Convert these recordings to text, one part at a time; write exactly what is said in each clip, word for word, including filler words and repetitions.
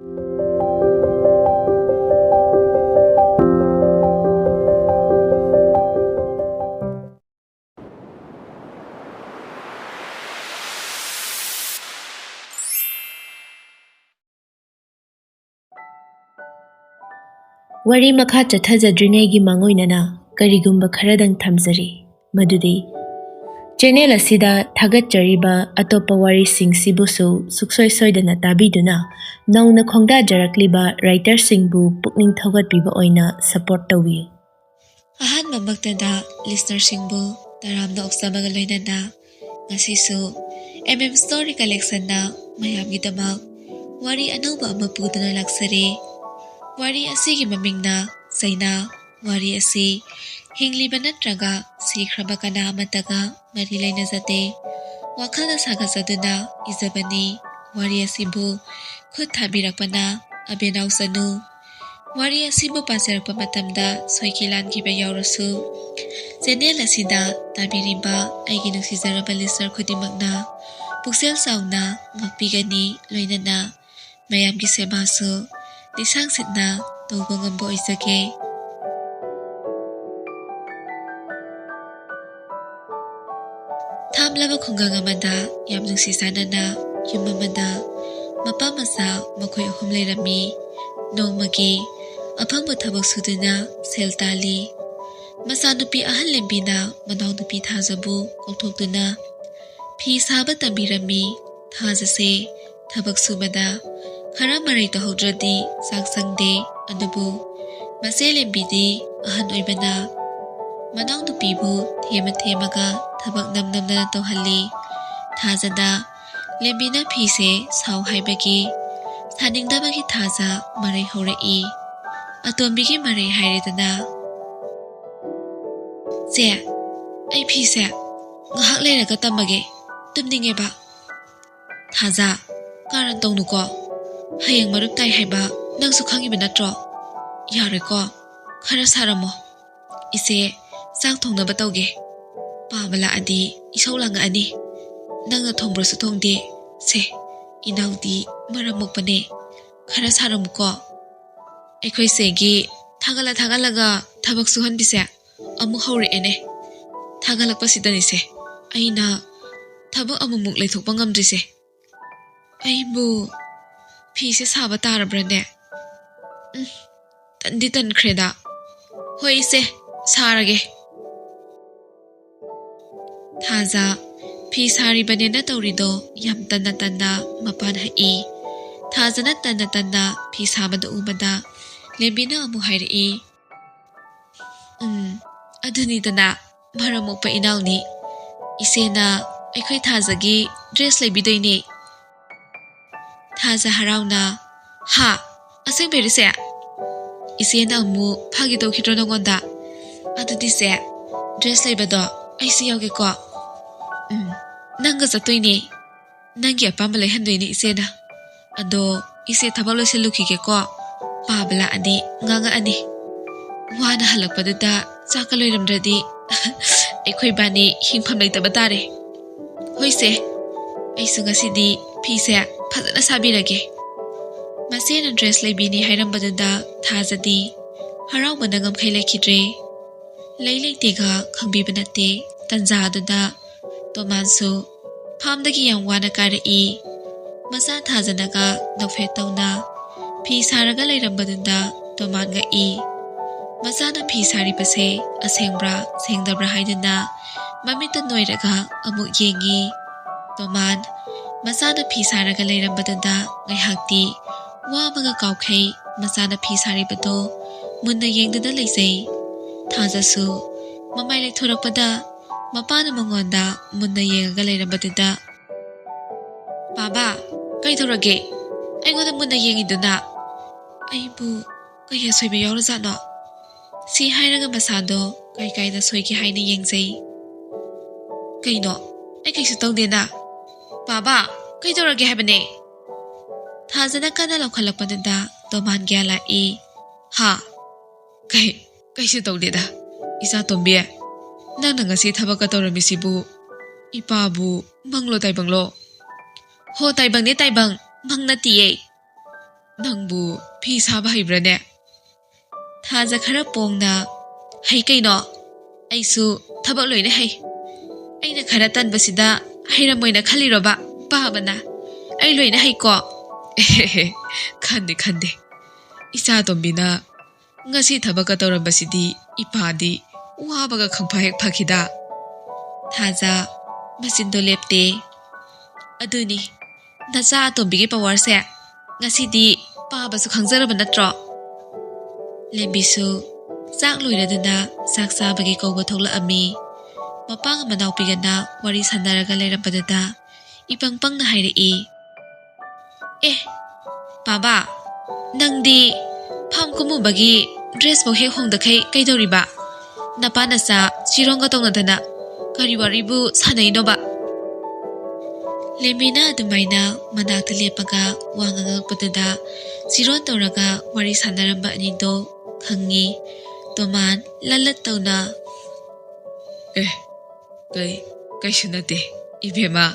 ꯋꯥꯔꯤ ꯃꯈꯥ ꯆꯠꯊꯖꯗ꯭ꯔꯤꯉꯩꯒꯤ ꯃꯥꯡꯑꯣꯏꯅꯅ ꯀꯔꯤꯒꯨꯝꯕ ꯈꯔꯗꯪ ꯊꯝꯖꯔꯤ, ꯃꯗꯨꯗꯤ ꯆꯦꯅꯦꯜ ꯑꯁꯤꯗ ꯊꯥꯒꯠꯆꯔꯤꯕ ꯑꯇꯣꯞꯄ ꯋꯥꯔꯤꯁꯤꯡꯁꯤꯕꯨꯁꯨ ꯁꯨꯛꯁꯣꯏ ꯁꯣꯏꯗꯅ ꯇꯥꯕꯤꯗꯨꯅ ꯅꯧꯅ ꯈꯣꯡꯗꯥꯖꯔꯛꯂꯤꯕ ꯔꯥꯏꯇꯔꯁꯤꯡꯕꯨ ꯄꯨꯛꯅꯤꯡ ꯊꯧꯒꯠꯄꯤꯕ ꯑꯣꯏꯅ ꯁꯄꯣꯔꯠ ꯇꯧꯕꯤꯌꯨ꯫ ꯑꯍꯥꯟꯕꯃꯛꯇꯗ ꯂꯤꯁꯅꯔꯁꯤꯡꯕꯨ ꯇꯔꯥꯝꯅ ꯑꯣꯛꯆꯕꯒ ꯂꯣꯏꯅꯅ ꯉꯁꯤꯁꯨ ꯑꯦꯝ ꯑꯦꯝ ꯁ꯭ꯇꯣꯔꯤ ꯀꯂꯦꯛꯁꯟꯅ ꯃꯌꯥꯝꯒꯤꯗꯃꯛ ꯋꯥꯔꯤ ꯑꯅꯧꯕ ꯑꯃ ꯄꯨꯗꯨꯅ ꯂꯥꯛꯆꯔꯦ꯫ ꯋꯥꯔꯤ ꯑꯁꯤꯒꯤ ꯃꯃꯤꯡꯅ ꯆꯩꯅꯥ꯫ ꯋꯥꯔꯤ ꯑꯁꯤ ꯍꯤꯡꯂꯤꯕ ꯅꯠꯇ꯭ꯔꯒ ꯁꯤꯈ꯭ꯔꯕ ꯀꯅꯥ ꯑꯃꯠꯇꯒ ꯃꯔꯤ ꯂꯩꯅꯖꯗꯦ꯫ ꯋꯥꯈꯜꯅ ꯁꯥꯒꯠꯆꯗꯨꯅ ꯏꯖꯕꯅꯤ꯫ ꯋꯥꯔꯤ ꯑꯁꯤꯕꯨ ꯈꯨꯠ ꯊꯥꯕꯤꯔꯛꯄꯅ ꯑꯕꯦꯅꯥꯎ ꯆꯅꯨ꯫ ꯋꯥꯔꯤ ꯑꯁꯤꯕꯨ ꯄꯥꯖꯔꯛꯄ ꯃꯇꯝꯗ ꯁꯣꯏꯈꯤ ꯂꯥꯟꯈꯤꯕ ꯌꯥꯎꯔꯁꯨ, ꯆꯦꯅꯦꯜ ꯑꯁꯤꯗ ꯇꯥꯕꯤꯔꯤꯕ ꯑꯩꯒꯤ ꯅꯨꯡꯁꯤꯖꯔꯕ ꯂꯤꯁꯅꯔ ꯈꯨꯗꯤꯡꯃꯛꯅ ꯄꯨꯛꯆꯦꯜ ꯆꯥꯎꯅ ꯉꯥꯛꯄꯤꯒꯅꯤ, ꯂꯣꯏꯅꯅ ꯃꯌꯥꯝꯒꯤ ꯁꯦꯕꯥꯁꯨ ꯂꯤꯁꯥꯡ ꯁꯤꯠꯅ ꯇꯧꯕ ꯉꯝꯕ ꯑꯣꯏꯖꯒꯦ꯫ ꯊꯥꯞꯂꯕ ꯈꯨꯡꯒꯪ ꯑꯃꯗ ꯌꯥꯝ ꯅꯨꯡꯁꯤ ꯆꯥꯟꯅꯅ ꯌꯨꯝ ꯑꯃꯗ ꯃꯄꯥ ꯃꯆꯥ ꯃꯈꯣꯏ ꯑꯍꯨꯝ ꯂꯩꯔꯝꯃꯤ꯫ ꯅꯣꯡꯃꯒꯤ ꯑꯐꯪꯕ ꯊꯕꯛ ꯁꯨꯗꯨꯅ ꯁꯦꯜ ꯇꯥꯜꯂꯤ꯫ ꯃꯆꯥꯅꯨꯄꯤ ꯑꯍꯜ ꯂꯦꯝꯕꯤꯅ ꯃꯅꯥꯎꯅꯨꯄꯤ ꯊꯥꯖꯕꯨ ꯀꯧꯊꯣꯛꯇꯨꯅ ꯐꯤ ꯁꯥꯕ ꯇꯝꯕꯤꯔꯝꯃꯤ꯫ ꯊꯥꯖꯁꯦ ꯊꯕꯛ ꯁꯨꯕꯗ ꯈꯔ ꯃꯔꯩ ꯇꯧꯍꯧꯗ꯭ꯔꯗꯤ ꯆꯥꯛ ꯆꯪꯗꯦ꯫ ꯑꯗꯨꯕꯨ ꯃꯆꯦ ꯂꯦꯝꯕꯤꯗꯤ ꯑꯍꯟ ꯑꯣꯏꯕꯅ ꯃꯅꯥꯎꯅꯨꯄꯤꯕꯨ ꯊꯦꯝꯃ ꯊꯦꯝꯃꯒ ꯊꯕꯛ ꯅꯝ ꯅꯝꯗꯅ ꯇꯧꯍꯜꯂꯤ꯫ ꯊꯥꯖꯗ ꯂꯦꯝꯕꯤꯅ ꯐꯤꯁꯦ ꯁꯥꯎ ꯍꯥꯏꯕꯒꯤ ꯁꯥꯅꯤꯡꯗꯕꯒꯤ ꯊꯥꯖ ꯃꯔꯩ ꯍꯧꯔꯛꯏ꯫ ꯑꯇꯣꯝꯕꯤꯒꯤ ꯃꯔꯩ ꯍꯥꯏꯔꯦꯗꯅ꯫ "ꯆꯦ, ꯑꯩ ꯐꯤꯁꯦ ꯉꯥꯏꯍꯥꯛ ꯂꯩꯔꯒ ꯇꯝꯃꯒꯦ, ꯇꯨꯝꯅꯤꯡꯉꯦꯕ꯫" "ꯊꯥꯖ, ꯀꯥꯔꯟ ꯇꯧꯅꯨꯀꯣ꯫ ꯍꯌꯦꯡ ꯃꯔꯨꯞ ꯇꯥꯏ ꯍꯥꯏꯕ ꯅꯪꯁꯨ ꯈꯪꯉꯤꯕ ꯅꯠꯇ꯭ꯔꯣ? ꯌꯥꯔꯣꯏꯀꯣ, ꯈꯔ ꯁꯥꯔꯝꯃꯣ꯫ ꯏꯆꯦ, ꯆꯥꯛ ꯊꯣꯡꯅꯕ ꯇꯧꯒꯦ꯫ ꯄꯥꯕ ꯂꯥꯛꯑꯗꯤ ꯏꯁꯧ ꯂꯥꯡꯉꯛꯑꯅꯤ꯫ ꯅꯪꯅ ꯊꯣꯡꯕ꯭ꯔꯁꯨ ꯊꯣꯡꯗꯦ꯫ ꯁꯦ, ꯏꯅꯥꯎꯗꯤ ꯃꯔꯝ ꯃꯣꯛꯄꯅꯦ꯫ ꯈꯔ ꯁꯥꯔꯝꯃꯨꯀꯣ꯫ ꯑꯩꯈꯣꯏ ꯆꯦꯒꯤ ꯊꯥꯒꯠꯂ ꯊꯥꯒꯠꯂꯒ ꯊꯕꯛ ꯁꯨꯍꯟꯕꯤꯁꯦ ꯑꯃꯨꯛ ꯍꯧꯔꯛꯑꯦꯅꯦ꯫ ꯊꯥꯒꯠꯂꯛꯄꯁꯤꯗꯅꯤꯁꯦ ꯑꯩꯅ ꯊꯕꯛ ꯑꯃꯨꯛꯃꯨꯛ ꯂꯩꯊꯣꯛꯄ ꯉꯝꯗ꯭ꯔꯤꯁꯦ꯫ ꯑꯩꯕꯨ ꯐꯤꯁꯦ ꯁꯥꯕ ꯇꯥꯔꯕ꯭ꯔꯅꯦ? ꯎꯝ, ꯇꯟꯗꯤ ꯇꯟꯈ꯭ꯔꯦꯗ꯫ ꯍꯣꯏ ꯏꯆꯦ, ꯁꯥꯔꯒꯦ꯫ ꯊꯥꯖ ꯐꯤ ꯁꯥꯔꯤꯕꯅꯦꯅ ꯇꯧꯔꯤꯗꯣ ꯌꯥꯝ ꯇꯟꯅ ꯇꯟꯅ ꯃꯄꯥꯟ ꯍꯛꯏ꯫ ꯊꯥꯖꯅ ꯇꯟꯅ ꯇꯟꯅ ꯐꯤ ꯁꯥꯕꯗꯨ ꯎꯕꯗ ꯂꯦꯝꯕꯤꯅ ꯑꯃꯨꯛ ꯍꯥꯏꯔꯛꯏ, "ꯎꯝ, ꯑꯗꯨꯅꯤꯗꯅ, ꯃꯔꯝ ꯃꯣꯛꯄ ꯏꯅꯥꯎꯅꯤ꯫ ꯏꯆꯦꯅ ꯑꯩꯈꯣꯏ ꯊꯥꯖꯒꯤ ꯗ꯭ꯔꯦꯁ ꯂꯩꯕꯤꯗꯣꯏꯅꯦ꯫" ꯊꯥꯖ ꯍꯔꯥꯎꯅ, "ꯍꯥ? ꯑꯁꯦꯡꯕꯩꯔꯣ ꯏꯆꯦ? ꯏꯆꯦꯅ ꯑꯃꯨꯛ ꯐꯥꯒꯤ ꯇꯧꯈꯤꯗ꯭ꯔꯣ ꯅꯉꯣꯟꯗ? ꯑꯗꯨꯗꯤ ꯏꯆꯦ, ꯗ꯭ꯔꯦꯁ ꯂꯩꯕꯗꯣ ꯑꯩꯁꯨ ꯌꯥꯎꯒꯦꯀꯣ꯫ ꯎꯝ, ꯅꯪꯒ ꯆꯠꯇꯣꯏꯅꯦ꯫ ꯅꯪꯒꯤ ꯑꯄꯥꯝꯕ ꯂꯩꯍꯟꯗꯣꯏꯅꯦ ꯏꯆꯦꯅ꯫ ꯑꯗꯣ ꯏꯆꯦ ꯊꯕꯛ ꯂꯣꯏꯁꯤꯜꯂꯨꯈꯤꯒꯦꯀꯣ꯫ ꯄꯥꯕ ꯂꯥꯛꯑꯗꯤ ꯉꯥꯡꯉꯛꯑꯅꯤ꯫ ꯋꯥꯅ ꯍꯜꯂꯛꯄꯗꯨꯗ ꯆꯥꯛꯀ ꯂꯣꯏꯔꯝꯗ꯭ꯔꯗꯤ ꯑꯩꯈꯣꯏ ꯏꯕꯥꯅꯤ ꯍꯤꯡꯐꯝ ꯂꯩꯇꯕ ꯇꯥꯔꯦ꯫ ꯍꯣꯏꯁꯦ, ꯑꯩꯁꯨ ꯉꯁꯤꯗꯤ ꯐꯤꯁꯦ ꯐꯖꯅ ꯁꯥꯕꯤꯔꯒꯦ꯫" ꯃꯆꯦꯅ ꯗ꯭ꯔꯦꯁ ꯂꯩꯕꯤꯅꯤ ꯍꯥꯏꯔꯝꯕꯗꯨꯗ ꯊꯥꯖꯗꯤ ꯍꯔꯥꯎꯕꯅ ꯉꯝꯈꯩ ꯂꯩꯈꯤꯗ꯭ꯔꯦ꯫ ꯂꯩ ꯂꯩꯇꯦꯒ ꯈꯪꯕꯤꯕ ꯅꯠꯇꯦ꯫ ꯇꯟꯖꯥ ꯑꯗꯨꯗ ꯇꯣꯃꯥꯟꯁꯨ ꯐꯥꯝꯗꯒꯤ ꯌꯥꯝ ꯋꯥꯅ ꯀꯥꯔꯛꯏ꯫ ꯃꯆꯥ ꯊꯥꯖꯅꯒ ꯅꯣꯛꯐꯦꯠ ꯇꯧꯅ ꯐꯤ ꯁꯥꯔꯒ ꯂꯩꯔꯝꯕꯗꯨꯗ ꯇꯣꯃꯥꯟ ꯉꯛꯏ꯫ ꯃꯆꯥꯅ ꯐꯤ ꯁꯥꯔꯤꯕꯁꯦ ꯑꯁꯦꯡꯕ꯭ꯔꯥ ꯁꯦꯡꯗꯕ꯭ꯔꯥ ꯍꯥꯏꯗꯨꯅ ꯃꯃꯤꯠꯇ ꯅꯣꯏꯔꯒ ꯑꯃꯨꯛ ꯌꯦꯡꯉꯤ꯫ ꯇꯣꯃꯥꯟ ꯃꯆꯥꯅ ꯐꯤ ꯁꯥꯔꯒ ꯂꯩꯔꯝꯕꯗꯨꯗ ꯉꯥꯏꯍꯥꯛꯇꯤ ꯋꯥꯕꯒ ꯀꯥꯎꯈꯩ ꯃꯆꯥꯅ ꯐꯤ ꯁꯥꯔꯤꯕꯗꯣ ꯃꯨꯟꯅ ꯌꯦꯡꯗꯨꯅ ꯂꯩꯖꯩ꯫ ꯊꯥꯖꯁꯨ ꯃꯃꯥꯏ ꯂꯩꯊꯣꯔꯛꯄꯗ ꯃꯄꯥꯅ ꯃꯉꯣꯟꯗ ꯃꯨꯟꯅ ꯌꯦꯡꯉꯒ ꯂꯩꯔꯝꯕꯗꯨꯗ, "ꯕꯥꯕꯥ, ꯀꯩꯗꯧꯔꯒꯦ? ꯑꯩꯉꯣꯟꯗ ꯃꯨꯟꯅ ꯌꯦꯡꯉꯤꯗꯨꯅ? ꯑꯩꯕꯨ ꯀꯩ ꯑꯁꯣꯏꯕ ꯌꯥꯎꯔꯖꯥꯠꯅꯣ?" ꯁꯤ ꯍꯥꯏꯔꯒ ꯃꯁꯥꯗꯣ ꯀꯩ ꯀꯥꯏꯗ ꯁꯣꯏꯒꯦ ꯍꯥꯏꯅ ꯌꯦꯡꯖꯩ꯫ "ꯀꯩꯅꯣ? ꯑꯩ ꯀꯩꯁꯨ ꯇꯧꯗꯦꯅ꯫ ꯕꯥꯕꯥ, ꯀꯩꯗꯧꯔꯒꯦ ꯍꯥꯏꯕꯅꯦ?" ꯊꯥꯖꯅ ꯀꯟꯅ ꯂꯥꯎꯈꯠꯂꯛꯄꯗꯨꯗ ꯇꯣꯃꯥꯟ ꯒ꯭ꯌꯥꯟ ꯂꯥꯛꯏ꯫ "ꯍꯥ? ꯀꯩ, ꯀꯩꯁꯨ ꯇꯧꯗꯦꯗ꯫ ꯏꯆꯥ ꯇꯣꯝꯕꯤ, ꯅꯪꯅ ꯉꯁꯤ ꯊꯕꯛꯀ ꯇꯧꯔꯝꯃꯤꯁꯤꯕꯨ ꯏꯄꯥꯕꯨ ꯃꯪꯂꯣ ꯇꯥꯏꯕꯪꯂꯣ?" "ꯍꯣ, ꯇꯥꯏꯕꯪꯅꯦ ꯇꯥꯏꯕꯪ, ꯃꯪ ꯅꯠꯇꯤꯌꯦ꯫" ꯅꯪꯕꯨ ꯐꯤ ꯁꯥꯕ ꯍꯩꯕ꯭ꯔꯥꯅꯦ? ꯊꯥꯖ ꯈꯔ ꯄꯣꯡꯅ, "ꯍꯩ ꯀꯩꯅꯣ, ꯑꯩꯁꯨ ꯊꯕꯛ ꯂꯣꯏꯅ ꯍꯩ꯫ ꯑꯩꯅ ꯈꯔ ꯇꯟꯕꯁꯤꯗ ꯍꯩꯔꯝꯃꯣꯏꯅ ꯈꯜꯂꯤꯔꯣꯕ, ꯄꯥꯕꯅ? ꯑꯩ ꯂꯣꯏꯅ ꯍꯩꯀꯣ꯫" "ꯑꯦꯍꯦꯍꯦ, ꯈꯟꯗꯦ, ꯈꯟꯗꯦ꯫ ꯏꯆꯥ ꯇꯣꯝꯕꯤꯅ ꯉꯁꯤ ꯊꯕꯛꯀ ꯇꯧꯔꯝꯕꯁꯤꯗꯤ ꯏꯄꯥꯗꯤ ꯋꯥꯕꯒ ꯈꯪꯐ ꯍꯦꯛ ꯐꯈꯤꯗ꯫" ꯊꯥꯖ ꯃꯆꯤꯟꯗꯣ ꯂꯦꯞꯇꯦ꯫ "ꯑꯗꯨꯅꯤ, ꯅꯆꯥ ꯑꯇꯣꯝꯕꯤꯒꯤ ꯄꯋꯥꯔꯁꯦ ꯉꯁꯤꯗꯤ ꯄꯥꯕꯁꯨ ꯈꯪꯖꯔꯕ ꯅꯠꯇ꯭ꯔꯣ?" ꯂꯦꯝꯕꯤꯁꯨ ꯆꯥꯛ ꯂꯣꯏꯔꯗꯨꯅ ꯆꯥꯛ ꯆꯥꯕꯒꯤ ꯀꯧꯕ ꯊꯣꯛꯂꯛꯑꯝꯃꯤ꯫ ꯃꯄꯥꯒ ꯃꯅꯥꯎꯄꯤꯒꯅ ꯋꯥꯔꯤ ꯁꯥꯟꯅꯔꯒ ꯂꯩꯔꯝꯕꯗꯨꯗ ꯏꯄꯪ ꯄꯪꯅ ꯍꯥꯏꯔꯛꯏ, "ꯑꯦ, ꯄꯥꯕ, ꯅꯪꯗꯤ ꯐꯥꯝ ꯀꯨꯝꯃꯨꯕꯒꯤ ꯗ꯭ꯔꯦꯁꯐꯥꯎ ꯍꯦꯛ ꯍꯣꯡꯗꯈꯩ ꯀꯩꯗꯧꯔꯤꯕ? ꯅꯄꯥ ꯅꯆꯥ ꯆꯤꯔꯣꯡꯒ ꯇꯧꯅꯗꯅ ꯀꯔꯤ ꯋꯥꯔꯤꯕꯨ ꯁꯥꯟꯅꯩꯅꯣꯕ?" ꯂꯦꯝꯕꯤꯅ ꯑꯗꯨꯃꯥꯏꯅ ꯃꯅꯥꯛꯇ ꯂꯦꯞꯄꯒ ꯋꯥ ꯉꯥꯡꯉꯛꯄꯗꯨꯗ ꯆꯤꯔꯣꯟ ꯇꯧꯔꯒ ꯋꯥꯔꯤ ꯁꯥꯟꯅꯔꯝꯕ ꯑꯅꯤꯗꯣ ꯈꯪꯉꯤ꯫ ꯇꯣꯃꯥꯟ ꯂꯠ ꯂꯠ ꯇꯧꯅ, "ꯑꯦ, ꯀꯩ, ꯀꯩꯁꯨ ꯅꯠꯇꯦ, ꯏꯕꯦꯝꯃ꯫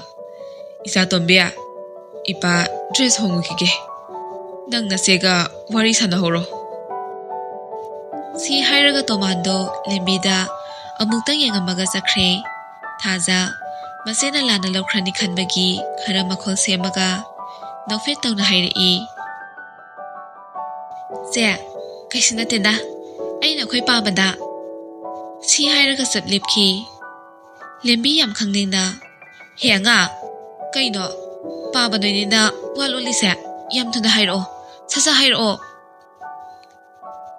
ꯏꯆꯥ ꯇꯣꯝꯕꯤ, ꯏꯄꯥ ꯗ꯭ꯔꯦꯁ ꯍꯣꯡꯉꯨꯈꯤꯒꯦ꯫ ꯅꯪ ꯅꯆꯦꯒ ꯋꯥꯔꯤ ꯁꯥꯟꯅꯍꯧꯔꯣ꯫" ꯁꯤ ꯍꯥꯏꯔꯒ ꯇꯣꯃꯥꯟꯗꯣ ꯂꯦꯝꯕꯤꯗ ꯑꯃꯨꯛꯇꯪ ꯌꯦꯡꯉꯝꯃꯒ ꯆꯠꯈ꯭ꯔꯦ꯫ ꯊꯥꯖ ꯃꯆꯦꯅ ꯂꯥꯟꯅ ꯂꯧꯈ꯭ꯔꯅꯤ ꯈꯟꯕꯒꯤ ꯈꯔ ꯃꯈꯣꯜ ꯁꯦꯝꯃꯒ ꯅꯣꯛꯐꯦꯠ ꯇꯧꯅ ꯍꯥꯏꯔꯛꯏ, "ꯆꯦ, ꯀꯩꯁꯨ ꯅꯠꯇꯦꯗ, ꯑꯩꯅ ꯑꯩꯈꯣꯏ ꯄꯥꯕꯗ꯫" ꯁꯤ ꯍꯥꯏꯔꯒ ꯆꯞ ꯂꯦꯞꯈꯤ꯫ ꯂꯦꯝꯕꯤ ꯌꯥꯝ ꯈꯪꯅꯤꯡꯅ, "ꯍꯦ ꯑꯉꯥꯡ, ꯀꯩꯅꯣ ꯄꯥꯕ ꯅꯣꯏꯅꯤꯅ ꯋꯥ ꯂꯣꯜꯂꯤꯁꯦ? ꯌꯥꯝ ꯊꯨꯅ ꯍꯥꯏꯔꯛꯑꯣ, ꯁꯠ ꯁꯠ ꯍꯥꯏꯔꯛꯑꯣ꯫"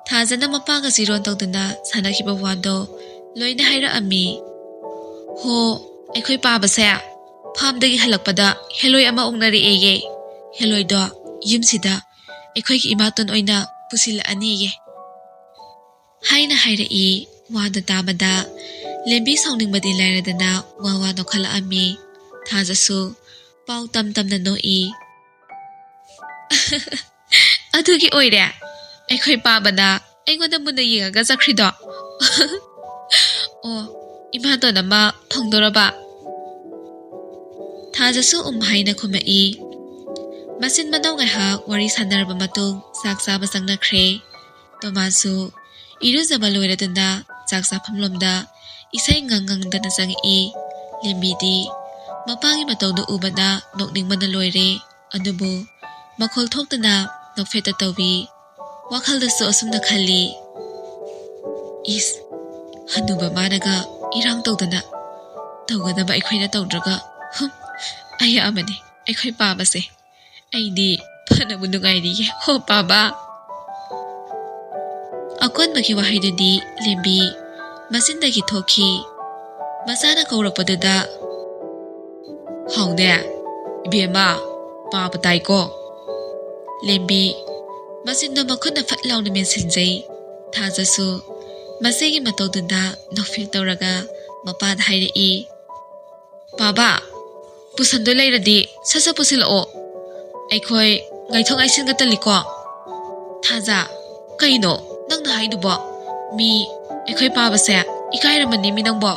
ꯊꯥꯖꯅ ꯃꯄꯥꯒ ꯆꯤꯔꯣꯟ ꯇꯧꯗꯨꯅ ꯁꯥꯟꯅꯈꯤꯕ ꯋꯥꯗꯣ ꯂꯣꯏꯅ ꯍꯥꯏꯔꯛꯑꯝꯃꯤ꯫ "ꯍꯣ, ꯑꯩꯈꯣꯏ ꯄꯥꯕꯁꯦ ꯐꯥꯝꯗꯒꯤ ꯍꯜꯂꯛꯄꯗ ꯍꯦꯂꯣꯏ ꯑꯃ ꯑꯣꯛꯅꯔꯛꯑꯦꯌꯦ꯫ ꯍꯦꯂꯣꯏꯗꯣ ꯌꯨꯝꯁꯤꯗ ꯑꯩꯈꯣꯏꯒꯤ ꯏꯃꯥꯇꯣꯟ ꯑꯣꯏꯅ ꯄꯨꯁꯤꯜꯂꯛꯑꯅꯤꯌꯦ꯫" ꯍꯥꯏꯅ ꯍꯥꯏꯔꯛꯏ꯫ ꯋꯥꯗꯨ ꯇꯥꯕꯗ ꯂꯦꯝꯕꯤ ꯁꯥꯎꯅꯤꯡꯕꯗꯤ ꯂꯥꯏꯔꯗꯅ ꯋꯥ ꯋꯥ ꯅꯣꯛꯈꯠꯂꯛꯑꯝꯃꯤ꯫ ꯊꯥꯖꯁꯨ ꯄꯥꯎ ꯇꯝ ꯇꯝꯅ ꯅꯣꯛꯏ꯫ "ꯑꯗꯨꯒꯤ ꯑꯣꯏꯔꯦ ꯑꯩꯈꯣꯏ ꯄꯥꯕꯅ ꯑꯩꯉꯣꯟꯗ ꯃꯨꯟꯅ ꯌꯦꯡꯉꯒ ꯆꯠꯈ꯭ꯔꯤꯗꯣ?" "ꯑꯣ, ꯏꯃꯥꯇꯣꯟ ꯑꯃ ꯐꯪꯗꯣꯔꯕ?" ꯊꯥꯖꯁꯨ ꯎꯝ ꯍꯥꯏꯅ ꯈꯨꯝꯃꯛꯏ꯫ ꯃꯆꯤꯟ ꯃꯅꯥꯎ ꯉꯥꯏꯍꯥꯛ ꯋꯥꯔꯤ ꯁꯥꯟꯅꯔꯕ ꯃꯇꯨꯡ ꯆꯥꯛ ꯆꯥꯕ ꯆꯪꯅꯈ꯭ꯔꯦ꯫ ꯇꯣꯃꯥꯟꯁꯨ ꯏꯔꯨꯖꯕ ꯂꯣꯏꯔꯗꯨꯅ ꯆꯥꯛ ꯆꯥꯐꯝꯂꯣꯝꯗ ꯏꯁꯩ ꯉꯪ ꯉꯪꯗꯅ ꯆꯪꯉꯛꯏ꯫ ꯂꯦꯝꯕꯤꯗꯤ ꯃꯄꯥꯒꯤ ꯃꯇꯧꯗꯨ ꯎꯕꯗ ꯅꯣꯛꯅꯤꯡꯕꯅ ꯂꯣꯏꯔꯦ꯫ ꯑꯗꯨꯕꯨ ꯃꯈꯣꯜ ꯊꯣꯛꯇꯅ ꯅꯣꯛꯐꯦꯠꯇ ꯇꯧꯏ꯫ ꯋꯥꯈꯜꯗꯁꯨ ꯑꯁꯨꯝꯅ ꯈꯜꯂꯤ, "ꯏꯁ, ꯍꯅꯨꯕ ꯃꯥꯅꯒ ꯏꯔꯥꯡ ꯇꯧꯗꯅ ꯇꯧꯒꯗꯕ ꯑꯩꯈꯣꯏꯅ ꯇꯧꯗ꯭ꯔꯒ, ꯍꯨꯝ, ꯑꯌꯥ ꯑꯃꯅꯤ ꯑꯩꯈꯣꯏ ꯄꯥꯕꯁꯦ꯫ ꯑꯩꯗꯤ ꯐꯅꯕꯨ ꯅꯨꯡꯉꯥꯏꯔꯤꯌꯦ, ꯍꯣ ꯄꯥꯕ!" ꯑꯀꯣꯟꯕꯒꯤ ꯋꯥꯍꯩꯗꯨꯗꯤ ꯂꯦꯝꯕꯤ ꯃꯆꯤꯟꯗꯒꯤ ꯊꯣꯛꯈꯤ꯫ ꯃꯆꯥꯅ ꯀꯧꯔꯛꯄꯗꯨꯗ, "ꯍꯥꯎꯅꯦ, ꯏꯕꯦꯝꯃ, ꯄꯥꯕ ꯇꯥꯏꯀꯣ?" ꯂꯦꯝꯕꯤ ꯃꯆꯤꯟꯗꯣ ꯃꯈꯨꯠꯅ ꯐꯠ ꯂꯥꯎꯅ ꯃꯦꯟꯁꯤꯟꯖꯩ꯫ ꯊꯥꯖꯁꯨ ꯃꯆꯦꯒꯤ ꯃꯇꯧꯗꯨꯗ ꯅꯣꯛꯐꯦꯠ ꯇꯧꯔꯒ ꯃꯄꯥꯗ ꯍꯥꯏꯔꯛꯏ, "ꯄꯥꯕ, ꯄꯨꯁꯟꯗꯣꯏ ꯂꯩꯔꯗꯤ ꯁꯠ ꯁꯠ ꯄꯨꯁꯤꯜꯂꯛꯑꯣ꯫ ꯑꯩꯈꯣꯏ ꯉꯥꯏꯊꯣꯛ ꯉꯥꯏꯁꯤꯟꯒ ꯇꯜꯂꯤꯀꯣ꯫" "ꯊꯥꯖ, ꯀꯩꯅꯣ ꯅꯪꯅ ꯍꯥꯏꯗꯨꯕꯣ? ꯃꯤ ꯑꯩꯈꯣꯏ ꯄꯥꯕꯁꯦ ꯏꯀꯥꯏꯔꯝꯃꯅꯤ ꯃꯤ ꯅꯪꯕꯣ꯫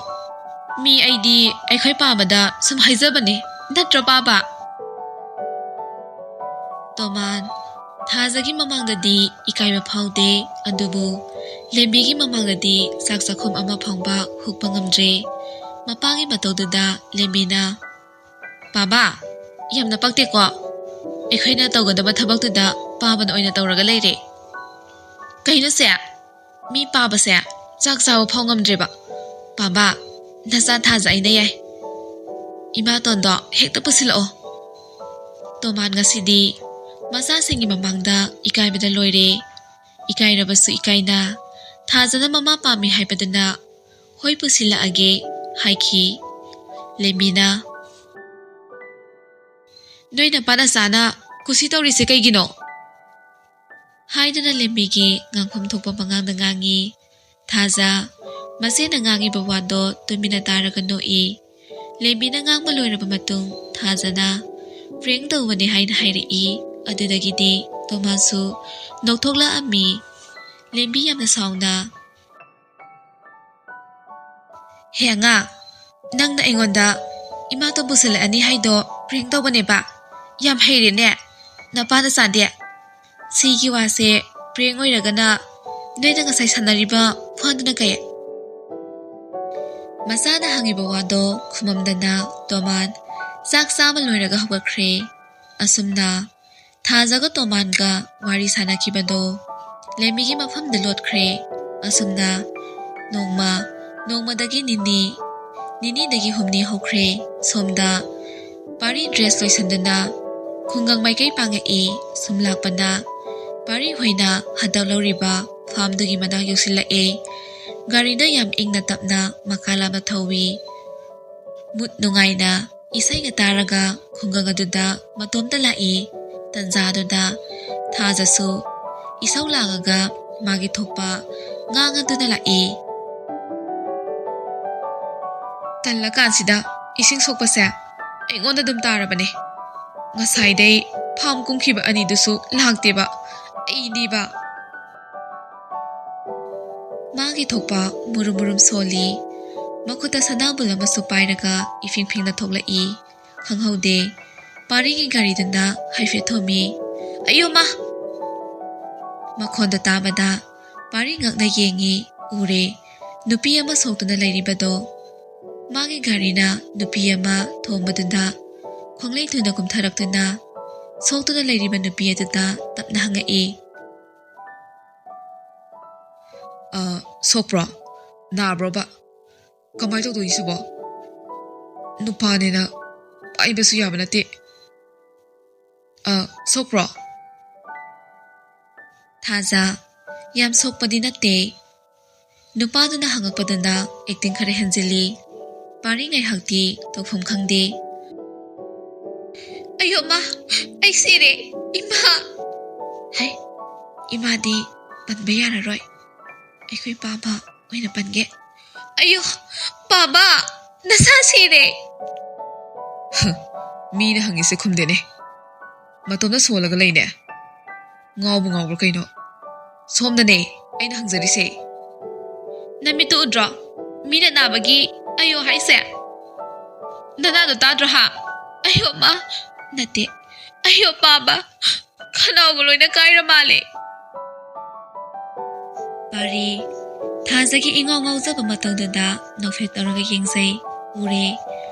ꯃꯤ ꯑꯩꯗꯤ ꯑꯩꯈꯣꯏ ꯄꯥꯕꯗ ꯁꯨꯝ ꯍꯥꯏꯖꯕꯅꯤ, ꯅꯠꯇ꯭ꯔꯣ ꯄꯥꯕ?" ꯇꯣꯃꯥꯟ ꯊꯥꯖꯒꯤ ꯃꯃꯥꯡꯗꯗꯤ ꯏꯀꯥꯏꯕ ꯐꯥꯎꯗꯦ, ꯑꯗꯨꯕꯨ ꯂꯦꯝꯕꯤꯒꯤ ꯃꯃꯥꯡꯗꯗꯤ ꯆꯥꯛ ꯆꯥꯛꯈꯨꯝ ꯑꯃ ꯐꯥꯎꯕ ꯍꯨꯛꯄ ꯉꯝꯗ꯭ꯔꯦ꯫ ꯃꯄꯥꯒꯤ ꯃꯇꯧꯗꯨꯗ ꯂꯦꯝꯕꯤꯅ, "ꯄꯥꯕ, ꯌꯥꯝꯅ ꯄꯛꯇꯦꯀꯣ꯫ ꯑꯩꯈꯣꯏꯅ ꯇꯧꯒꯗꯕ ꯊꯕꯛꯇꯨꯗ ꯄꯥꯕꯅ ꯑꯣꯏꯅ ꯇꯧꯔꯒ ꯂꯩꯔꯦ꯫ ꯀꯩꯅꯣꯁꯦ? ꯃꯤ ꯄꯥꯕꯁꯦ ꯆꯥꯛ ꯆꯥꯕ ꯐꯥꯎ ꯉꯝꯗ꯭ꯔꯦꯕ꯫ ꯄꯥꯕ, ꯅꯆꯥ ꯊꯥꯖ ꯑꯩꯅ ꯌꯥꯏ꯫ ꯏꯃꯥꯇꯣꯟꯗꯣ ꯍꯦꯛꯇ ꯄꯨꯁꯤꯜꯂꯛꯑꯣ꯫" ꯇꯣꯃꯥꯟ ꯉꯁꯤꯗꯤ ꯃꯆꯥꯁꯤꯡꯒꯤ ꯃꯃꯥꯡꯗ ꯏꯀꯥꯏꯕꯗ ꯂꯣꯏꯔꯦ꯫ ꯏꯀꯥꯏꯔꯕꯁꯨ ꯏꯀꯥꯏꯅ ꯊꯥꯖꯅ ꯃꯃꯥ ꯄꯥꯝꯃꯤ ꯍꯥꯏꯕꯗꯨꯅ "ꯍꯣꯏ, ꯄꯨꯁꯤꯜꯂꯛꯑꯒꯦ" ꯍꯥꯏꯈꯤ꯫ ꯂꯦꯝꯕꯤꯅ, "ꯅꯣꯏ ꯅꯄꯥ ꯅꯆꯥꯅ ꯀꯨꯁꯤ ꯇꯧꯔꯤꯁꯦ ꯀꯩꯒꯤꯅꯣ?" ꯍꯥꯏꯗꯨꯅ ꯂꯦꯝꯕꯤꯒꯤ ꯉꯥꯡꯐꯝ ꯊꯣꯛꯄ ꯄꯉꯥꯡꯗ ꯉꯥꯡꯉꯤ꯫ ꯊꯥꯖ ꯃꯆꯦꯅ ꯉꯥꯡꯉꯤꯕ ꯋꯥꯗꯣ ꯇꯨꯃꯤꯟꯅ ꯇꯥꯔꯒ ꯅꯣꯛꯏ꯫ ꯂꯦꯝꯕꯤꯅ ꯉꯥꯡꯕ ꯂꯣꯏꯔꯕ ꯃꯇꯨꯡ ꯊꯥꯖꯅ ꯄ꯭ꯔꯦꯡ ꯇꯧꯕꯅꯦ ꯍꯥꯏꯅ ꯍꯥꯏꯔꯛꯏ꯫ ꯑꯗꯨꯗꯒꯤꯗꯤ ꯇꯣꯃꯥꯟꯁꯨ ꯅꯣꯛꯊꯣꯛꯂꯛꯑꯝꯃꯤ꯫ ꯂꯦꯝꯕꯤ ꯌꯥꯝꯅ ꯁꯥꯎꯅ, "ꯍꯦ ꯑꯉꯥꯡ, ꯅꯪꯅ ꯑꯩꯉꯣꯟꯗ ꯏꯃꯥꯇꯣꯟ ꯄꯨꯁꯤꯜꯂꯛꯑꯅꯤ ꯍꯥꯏꯗꯣ ꯄ꯭ꯔꯦꯡ ꯇꯧꯕꯅꯦꯕ꯫ ꯌꯥꯝ ꯍꯩꯔꯦꯅꯦ꯫ ꯅꯄꯥꯅ ꯆꯥꯗꯦ꯫ ꯁꯤꯒꯤ ꯋꯥꯁꯦ ꯄ꯭ꯔꯦꯡ ꯑꯣꯏꯔꯒꯅ ꯅꯣꯏꯅ ꯉꯁꯥꯏ ꯁꯥꯟꯅꯔꯤꯕ ꯐꯣꯟꯗꯨꯅ ꯀꯩ? ꯃꯆꯥꯅ ꯍꯪꯉꯤꯕ ꯋꯥꯗꯣ ꯈꯨꯃꯝꯗꯅ ꯇꯣꯃꯥꯟ ꯆꯥꯛ ꯆꯥꯕ ꯂꯣꯏꯔꯒ ꯍꯧꯒꯠꯈ꯭ꯔꯦ꯫ ꯑꯁꯨꯝꯅ ꯊꯥꯖꯒ ꯇꯣꯃꯥꯟꯒ ꯋꯥꯔꯤ ꯁꯥꯟꯅꯈꯤꯕꯗꯣ ꯂꯦꯝꯃꯤꯒꯤ ꯃꯐꯝꯗ ꯂꯣꯠꯈ꯭ꯔꯦ꯫ ꯑꯁꯨꯝꯅ ꯅꯣꯡꯃ, ꯅꯣꯡꯃꯗꯒꯤ ꯅꯤꯅꯤ, ꯅꯤꯅꯤꯗꯒꯤ ꯍꯨꯝꯅꯤ ꯍꯧꯈ꯭ꯔꯦ꯫ ꯁꯣꯝꯗ ꯄꯥꯔꯤ ꯗ꯭ꯔꯦꯁ ꯂꯣꯏꯁꯟꯗꯨꯅ ꯈꯨꯡꯒꯪ ꯃꯥꯏꯀꯩ ꯄꯥꯡꯉꯛꯏ꯫ ꯁꯨꯝ ꯂꯥꯛꯄꯅ ꯄꯥꯔꯤ ꯍꯣꯏꯅ ꯍꯟꯗꯛ ꯂꯧꯔꯤꯕ ꯐꯥꯝꯗꯨꯒꯤ ꯃꯅꯥꯛ ꯌꯧꯁꯤꯜꯂꯛꯑꯦ꯫ ꯒꯥꯔꯤꯗ ꯌꯥꯝ ꯏꯪꯅ ꯇꯞꯅ ꯃꯀꯥ ꯂꯥꯝꯅ ꯊꯧꯏ꯫ ꯃꯨꯠ ꯅꯨꯡꯉꯥꯏꯅ ꯏꯁꯩꯒ ꯇꯥꯔꯒ ꯈꯨꯡꯒꯪ ꯑꯗꯨꯗ ꯃꯇꯣꯝꯇ ꯂꯥꯛꯏ꯫ ꯇꯟꯖꯥꯗꯨꯗ ꯊꯥꯖꯁꯨ ꯏꯁꯧ ꯂꯥꯡꯉꯒ ꯃꯥꯒꯤ ꯊꯣꯛꯄ ꯉꯥꯡꯉꯗꯨꯅ ꯂꯥꯛꯏ꯫ "ꯇꯜꯂꯀꯥꯟꯁꯤꯗ ꯏꯁꯤꯡ ꯁꯣꯛꯄꯁꯦ ꯑꯩꯉꯣꯟꯗ ꯑꯗꯨꯝ ꯇꯥꯔꯕꯅꯦ꯫ ꯉꯁꯥꯏꯗꯩ ꯐꯥꯝ ꯀꯨꯝꯈꯤꯕ ꯑꯅꯤꯗꯨꯁꯨ ꯂꯥꯛꯇꯦꯕ꯫ ꯑꯩꯗꯤꯕ꯫" ꯃꯥꯒꯤ ꯊꯣꯛꯄ ꯃꯨꯔꯨꯝ ꯃꯨꯔꯨꯝ ꯁꯣꯜꯂꯤ꯫ ꯃꯈꯨꯠꯇ ꯁꯅꯥꯕꯨꯜ ꯑꯃꯁꯨ ꯄꯥꯏꯔꯒ ꯏꯐꯤꯡ ꯐꯤꯡꯅ ꯊꯣꯛꯂꯛꯏ꯫ ꯈꯪꯍꯧꯗꯦ, ꯄꯥꯔꯤꯒꯤ ꯒꯥꯔꯤꯗꯨꯅ ꯍꯥꯏꯐꯦꯠ ꯊꯣꯝꯃꯤ꯫ "ꯑꯌꯣ ꯃꯥ!" ꯃꯈꯣꯟꯗꯣ ꯇꯥꯕꯗ ꯄꯥꯔꯤ ꯉꯛꯅ ꯌꯦꯡꯉꯤ꯫ ꯎꯔꯦ, ꯅꯨꯄꯤ ꯑꯃ ꯁꯣꯛꯇꯨꯅ ꯂꯩꯔꯤꯕꯗꯣ꯫ ꯃꯥꯒꯤ ꯒꯥꯔꯤꯅ ꯅꯨꯄꯤ ꯑꯃ ꯊꯣꯝꯕꯗꯨꯗ ꯈꯣꯡꯂꯩ ꯊꯨꯅ ꯀꯨꯝꯊꯔꯛꯇꯨꯅ ꯁꯣꯛꯇꯨꯅ ꯂꯩꯔꯤꯕ ꯅꯨꯄꯤ ꯑꯗꯨꯗ ꯇꯞꯅ ꯍꯪꯉꯛꯏ꯫ "ꯑ, ꯁꯣꯛꯄ꯭ꯔꯣ? ꯅꯥꯕ꯭ꯔꯣꯕ? ꯀꯃꯥꯏ ꯇꯧꯗꯣꯏꯅꯣ ꯁꯤꯕꯣ? ꯅꯨꯄꯥꯅꯦꯅ ꯄꯥꯏꯕꯁꯨ ꯌꯥꯕ ꯅꯠꯇꯦ꯫ ꯑ, ꯁꯣꯛꯄ꯭ꯔꯣ?" ꯊꯥꯖ, ꯌꯥꯝ ꯁꯣꯛꯄꯗꯤ ꯅꯠꯇꯦ꯫ ꯅꯨꯄꯥꯗꯨꯅ ꯍꯪꯉꯛꯄꯗꯨꯗ ꯑꯦꯛꯇꯤꯡ ꯈꯔ ꯍꯦꯟꯖꯤꯜꯂꯤ꯫ ꯄꯥꯔꯤ ꯉꯥꯏꯍꯥꯛꯇꯤ ꯇꯧꯐꯝ ꯈꯪꯗꯦ꯫ "ꯑꯌꯣ ꯃꯥ, ꯑꯩ ꯁꯤꯔꯦ, ꯏꯃꯥ!" "ꯍꯩ, ꯏꯃꯥꯗꯤ ꯄꯟꯕ ꯌꯥꯔꯔꯣꯏ꯫ ꯑꯩꯈꯣꯏ ꯄꯥꯕ ꯑꯣꯏꯅ ꯄꯟꯒꯦ꯫ ꯑꯌꯣ, ꯄꯥꯕ, ꯅꯁꯥ ꯁꯤꯔꯦ!" ꯍ, ꯃꯤꯅ ꯍꯪꯉꯤꯁꯦ ꯈꯨꯝꯗꯦꯅꯦ꯫ ꯃꯇꯣꯝꯇ ꯁꯣꯜꯂꯒ ꯂꯩꯅꯦ꯫ ꯉꯥꯎꯕ ꯉꯥꯎꯕ꯭ꯔꯥ ꯀꯩꯅꯣ? ꯁꯣꯝꯗꯅꯦ ꯑꯩꯅ ꯍꯪꯖꯔꯤꯁꯦ꯫ ꯅꯃꯤꯠꯇꯨ ꯎꯗ꯭ꯔꯣ? ꯃꯤꯅ ꯅꯥꯕꯒꯤ "ꯑꯌꯣ" ꯍꯥꯏꯁꯦ꯫ ꯅꯅꯥꯗꯣ ꯇꯥꯗ꯭ꯔꯣ ꯍꯥ? "ꯑꯌꯣ ꯃꯥ!" ꯅꯠꯇꯦ, ꯑꯌꯣ ꯄꯥꯕ, ꯈꯅꯥꯎꯒ ꯂꯣꯏꯅ ꯀꯥꯏꯔ ꯃꯥꯜꯂꯦ꯫ ꯄꯥꯔꯤ, ꯊꯥꯖꯒꯤ ꯏꯉꯥꯎ ꯉꯥꯎꯖꯕ ꯃꯇꯧꯗꯨꯗ ꯅꯣꯛꯐꯦꯠ ꯇꯧꯔꯒ ꯌꯦꯡꯖꯩ꯫ ꯎꯔꯦ꯫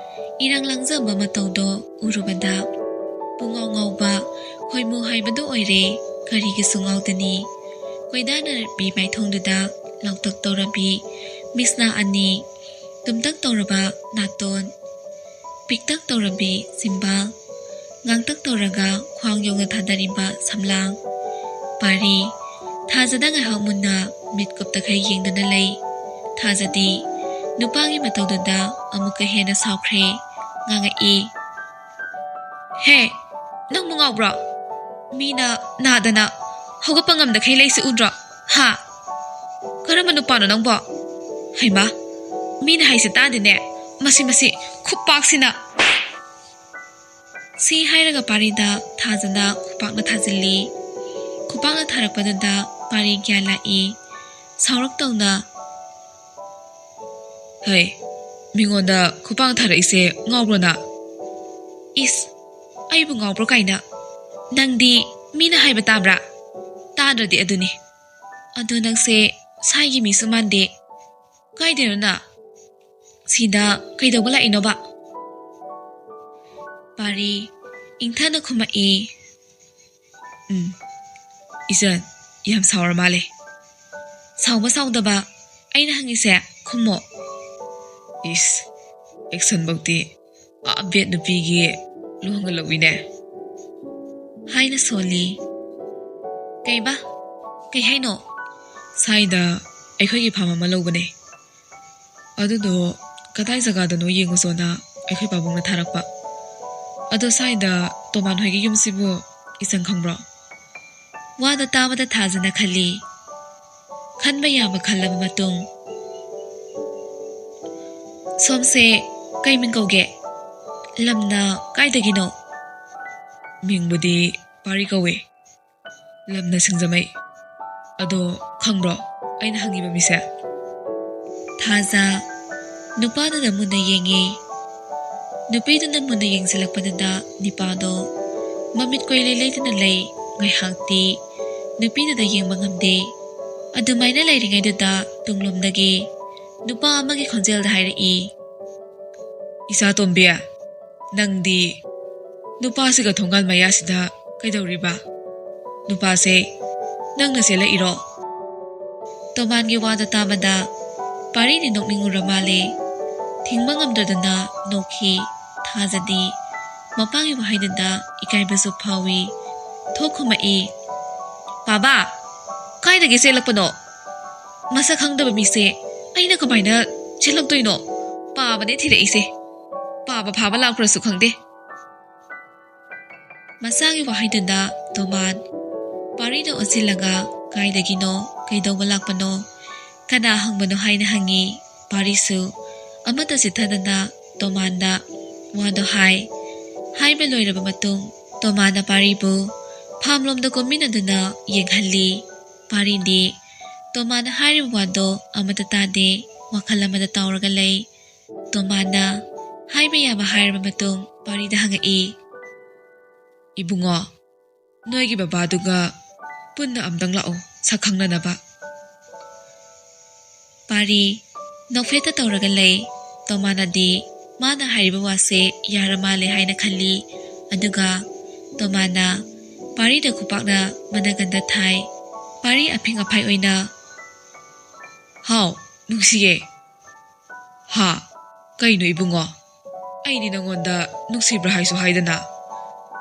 ꯏꯔꯥꯡ ꯂꯥꯡꯖꯕ ꯃꯇꯧꯗꯣ ꯎꯔꯨꯕꯗ ꯄꯨꯡꯉꯥꯎ ꯉꯥꯎꯕ ꯈꯣꯏꯃꯨ ꯍꯥꯏꯕꯗꯨ ꯑꯣꯏꯔꯦ꯫ ꯀꯔꯤꯒꯤꯁꯨ ꯉꯥꯎꯗꯅꯤ꯫ ꯀꯣꯏꯗꯥꯅꯔꯕꯤ ꯃꯥꯏꯊꯣꯡꯗꯨꯗ ꯂꯥꯎꯇꯛ ꯇꯧꯔꯕꯤ ꯃꯤꯠꯁꯅꯥ ꯑꯅꯤ, ꯇꯨꯝꯇꯛ ꯇꯧꯔꯕ ꯅꯥꯇꯣꯟ, ꯄꯤꯛꯇꯛ ꯇꯧꯔꯕꯤ ꯆꯤꯝꯕꯥꯜ, ꯉꯥꯡꯇꯛ ꯇꯧꯔꯒ ꯈ꯭ꯋꯥꯡ ꯌꯧꯅ ꯊꯥꯗꯔꯤꯕ ꯁꯝꯂꯥꯡ꯫ ꯄꯥꯔꯤ, ꯊꯥꯖꯗ ꯉꯥꯏꯍꯥꯛ ꯃꯨꯟꯅ ꯃꯤꯠ ꯀꯨꯞꯇꯈꯩ ꯌꯦꯡꯗꯨꯅ ꯂꯩ꯫ ꯊꯥꯖꯗꯤ ꯅꯨꯄꯥꯒꯤ ꯃꯇꯧꯗꯨꯗ ꯑꯃꯨꯛꯀ ꯍꯦꯟꯅ ꯁꯥꯎꯈ꯭ꯔꯦ꯫ ꯉꯥꯡꯉꯛꯏ, "ꯍꯦ, ꯅꯪꯕꯨ ꯉꯥꯎꯕ꯭ꯔꯣ? ꯃꯤꯅ ꯅꯥꯗꯅ ꯍꯧꯒꯠꯄ ꯉꯝꯗꯈꯩ ꯂꯩꯁꯤ ꯎꯗ꯭ꯔꯣ? ꯍꯥ? ꯀꯔꯝꯕ ꯅꯨꯄꯥꯅꯣ ꯅꯪꯕꯣ? ꯍꯩꯃꯥ, ꯃꯤꯅ ꯍꯥꯏꯁꯦ ꯇꯥꯗꯦꯅꯦ꯫ ꯃꯁꯤ, ꯃꯁꯤ, ꯈꯨꯄꯥꯛꯁꯤꯅ!" ꯁꯤ ꯍꯥꯏꯔꯒ ꯄꯥꯔꯤꯗ ꯊꯥꯖꯅ ꯈꯨꯄꯥꯛꯅ ꯊꯥꯖꯤꯜꯂꯤ꯫ ꯈꯨꯄꯥꯛꯅ ꯊꯥꯔꯛꯄꯗꯨꯗ ꯄꯥꯔꯤ ꯒ꯭ꯌꯥꯟ ꯂꯥꯛꯏ꯫ ꯁꯥꯎꯔꯛꯇꯧꯅ, "ꯍꯩ, ꯃꯤꯉꯣꯟꯗ ꯈꯨꯄꯥꯛ ꯊꯥꯔꯛꯏꯁꯦ ꯉꯥꯎꯕ꯭ꯔꯣ ꯅꯪ?" "ꯏꯁ, ꯑꯩꯕꯨ ꯉꯥꯎꯕ꯭ꯔꯣ ꯀꯥꯏꯅ? ꯅꯪꯗꯤ ꯃꯤꯅ ꯍꯥꯏꯕ ꯇꯥꯕ꯭ꯔꯥ? ꯇꯥꯗ꯭ꯔꯗꯤ ꯑꯗꯨꯅꯤ꯫ ꯑꯗꯣ ꯅꯪꯁꯦ ꯁ꯭ꯋꯥꯏꯒꯤ ꯃꯤꯁꯨ ꯃꯥꯟꯗꯦ꯫ ꯀꯥꯏꯗꯩꯅꯣ ꯅꯪ? ꯁꯤꯗ ꯀꯩꯗꯧꯕ ꯂꯥꯛꯏꯅꯣꯕ?" ꯄꯥꯔꯤ ꯏꯪꯊꯅ ꯈꯨꯝꯃꯛꯏ, "ꯎꯝ, ꯏꯆꯟ, ꯌꯥꯝ ꯁꯥꯎꯔ ꯃꯥꯜꯂꯦ꯫ ꯁꯥꯎꯕ ꯁꯥꯎꯗꯕ ꯑꯩꯅ ꯍꯪꯉꯤꯁꯦ ꯈꯨꯝꯃꯣ꯫ ꯏꯁ, ꯑꯦꯛꯁꯟꯐꯧꯗꯤ ꯑꯥ ꯕꯦꯠ ꯅꯨꯄꯤꯒꯤ ꯂꯨꯍꯣꯡꯒꯜꯂꯧꯕꯤꯅꯦ" ꯍꯥꯏꯅ ꯁꯣꯜꯂꯤ꯫ "ꯀꯩꯕ? ꯀꯩ ꯍꯥꯏꯅꯣ?" "ꯁ꯭ꯋꯥꯏꯗ ꯑꯩꯈꯣꯏꯒꯤ ꯐꯥꯝ ꯑꯃ ꯂꯧꯕꯅꯦ꯫ ꯑꯗꯨꯗꯣ ꯀꯗꯥꯏ ꯖꯒꯥꯗꯅꯣ ꯌꯦꯡꯉꯨꯆꯣꯅ ꯑꯩꯈꯣꯏ ꯄꯥꯕꯨꯡꯅ ꯊꯥꯔꯛꯄ꯫ ꯑꯗꯣ ꯁ꯭ꯋꯥꯏꯗ ꯇꯣꯃꯥꯟ ꯍꯣꯏꯒꯤ ꯌꯨꯝꯁꯤꯕꯨ ꯏꯆꯟ ꯈꯪꯕ꯭ꯔꯣ?" ꯋꯥꯗꯣ ꯇꯥꯕꯗ ꯊꯥꯖꯅ ꯈꯜꯂꯤ꯫ ꯈꯟꯕ ꯌꯥꯕ ꯈꯜꯂꯕ ꯃꯇꯨꯡ, "ꯁꯣꯝꯁꯦ ꯀꯩ ꯃꯤꯡ ꯀꯧꯒꯦ? ꯂꯝꯅ ꯀꯥꯏꯗꯒꯤꯅꯣ?" "ꯃꯤꯡꯕꯨꯗꯤ ꯄꯥꯔꯤ ꯀꯧꯋꯦ꯫ ꯂꯝꯅ ꯁꯤꯡꯖꯃꯩ꯫ ꯑꯗꯣ ꯈꯪꯕ꯭ꯔꯣ ꯑꯩꯅ ꯍꯪꯉꯤꯕ ꯃꯤꯁꯦ?" ꯊꯥꯖ ꯅꯨꯄꯥꯗꯨꯗ ꯃꯨꯟꯅ ꯌꯦꯡꯉꯤ꯫ ꯅꯨꯄꯤꯗꯨꯅ ꯃꯨꯟꯅ ꯌꯦꯡꯁꯤꯜꯂꯛꯄꯗꯨꯗ ꯅꯤꯄꯥꯗꯣ ꯃꯃꯤꯠ ꯀꯣꯏꯂꯩ ꯂꯩꯇꯅ ꯂꯩ꯫ ꯉꯥꯏꯍꯥꯛꯇꯤ ꯅꯨꯄꯤꯗꯨꯗ ꯌꯦꯡꯕ ꯉꯝꯗꯦ꯫ ꯑꯗꯨꯃꯥꯏꯅ ꯂꯩꯔꯤꯉꯩꯗꯨꯗ ꯇꯨꯡꯂꯣꯝꯗꯒꯤ ꯅꯨꯄꯥ ꯑꯃꯒꯤ ꯈꯣꯟꯖꯦꯜꯗ ꯍꯥꯏꯔꯛꯏ, "ꯏꯆꯥ ꯇꯣꯝꯕꯤ, ꯅꯪꯗꯤ ꯅꯨꯄꯥꯁꯤꯒ ꯊꯣꯡꯒꯥꯜ ꯃꯌꯥꯁꯤꯗ ꯀꯩꯗꯧꯔꯤꯕ? ꯅꯨꯄꯥꯁꯦ ꯅꯪꯅ ꯆꯦꯜꯂꯛꯏꯔꯣ?" ꯇꯣꯃꯥꯟꯒꯤ ꯋꯥꯗ ꯇꯥꯕꯗ ꯄꯥꯔꯤꯗꯤ ꯅꯣꯛꯅꯤꯡꯉꯨꯔ ꯃꯥꯜꯂꯦ꯫ ꯊꯤꯡꯕ ꯉꯝꯗꯗꯅ ꯅꯣꯛꯈꯤ꯫ ꯊꯥꯖꯗꯤ ꯃꯄꯥꯒꯤ ꯋꯥꯍꯩꯗꯨꯗ ꯏꯀꯥꯏꯕꯁꯨ ꯐꯥꯎꯏ꯫ ꯊꯣꯛ ꯈꯨꯝꯃꯛꯏ, "ꯄꯥꯕ, ꯀꯥꯏꯗꯒꯤ ꯆꯦꯜꯂꯛꯄꯅꯣ? ꯃꯁꯛ ꯈꯪꯗꯕ ꯃꯤꯁꯦ ꯑꯩꯅ ꯀꯃꯥꯏꯅ ꯆꯦꯜꯂꯛꯇꯣꯏꯅꯣ? ꯄꯥꯕꯅꯦ ꯊꯤꯔꯛꯏꯁꯦ꯫ ꯄꯥꯕ ꯐꯥꯕ ꯂꯥꯛꯄ꯭ꯔꯁꯨ ꯈꯪꯗꯦ꯫" ꯃꯆꯥꯒꯤ ꯋꯥꯍꯩꯗꯨꯗ ꯇꯣꯃꯥꯟ ꯄꯥꯔꯤꯗ ꯑꯣꯟꯁꯤꯜꯂꯒ, "ꯀꯥꯏꯗꯒꯤꯅꯣ? ꯀꯩꯗꯧꯕ ꯂꯥꯛꯄꯅꯣ? ꯀꯅꯥ ꯍꯪꯕꯅꯣ?" ꯍꯥꯏꯅ ꯍꯪꯉꯤ꯫ ꯄꯥꯔꯤꯁꯨ ꯑꯃꯠꯇ ꯆꯤꯠꯊꯗꯅ ꯇꯣꯃꯥꯟꯗ ꯋꯥꯗꯣ ꯍꯥꯏ꯫ ꯍꯥꯏꯕ ꯂꯣꯏꯔꯕ ꯃꯇꯨꯡ, ꯇꯣꯃꯥꯟꯅ ꯄꯥꯔꯤꯕꯨ ꯐꯥꯝꯂꯣꯝꯗ ꯀꯨꯝꯃꯤꯟꯅꯗꯨꯅ ꯌꯦꯡꯍꯜꯂꯤ꯫ ꯄꯥꯔꯤꯗꯤ ꯇꯣꯃꯥꯟꯅ ꯍꯥꯏꯔꯤꯕ ꯋꯥꯗꯣ ꯑꯃꯠꯇ ꯇꯥꯗꯦ, ꯋꯥꯈꯜ ꯑꯃꯗ ꯇꯥꯎꯔꯒ ꯂꯩ꯫ ꯇꯣꯃꯥꯟꯅ ꯍꯥꯏꯕ ꯌꯥꯕ ꯍꯥꯏꯔꯕ ꯃꯇꯨꯡ ꯄꯥꯔꯤꯗ ꯍꯪꯉꯛꯏ, "ꯏꯕꯨꯡꯉꯣ, ꯅꯣꯏꯒꯤ ꯕꯕꯥꯗꯨꯒ ꯄꯨꯟꯅ ꯑꯝꯇꯪ ꯂꯥꯛꯑꯣ, ꯁꯛ ꯈꯪꯅꯅꯕ꯫" ꯄꯥꯔꯤ ꯅꯣꯛꯐꯦꯠꯇ ꯇꯧꯔꯒ ꯂꯩ꯫ ꯇꯣꯃꯥꯟꯅꯗꯤ ꯃꯥꯅ ꯍꯥꯏꯔꯤꯕ ꯋꯥꯁꯦ ꯌꯥꯔ ꯃꯥꯜꯂꯦ ꯍꯥꯏꯅ ꯈꯜꯂꯤ꯫ ꯑꯗꯨꯒ ꯇꯣꯃꯥꯟꯅ ꯄꯥꯔꯤꯗ ꯈꯨꯄꯥꯛꯅ ꯃꯅꯒꯟꯗ ꯊꯥꯏ꯫ ꯄꯥꯔꯤ ꯑꯐꯤꯡ ꯑꯐꯥꯏ ꯑꯣꯏꯅ, "ꯍꯥꯎ, ꯅꯨꯡꯁꯤꯌꯦ꯫" "ꯍꯥ? ꯀꯩꯅꯣ ꯏꯕꯨꯡꯉꯣ? ꯑꯩꯗꯤ ꯅꯪꯉꯣꯟꯗ ꯅꯨꯡꯁꯤꯕ꯭ꯔꯥ ꯍꯥꯏꯁꯨ ꯍꯥꯏꯗꯅ꯫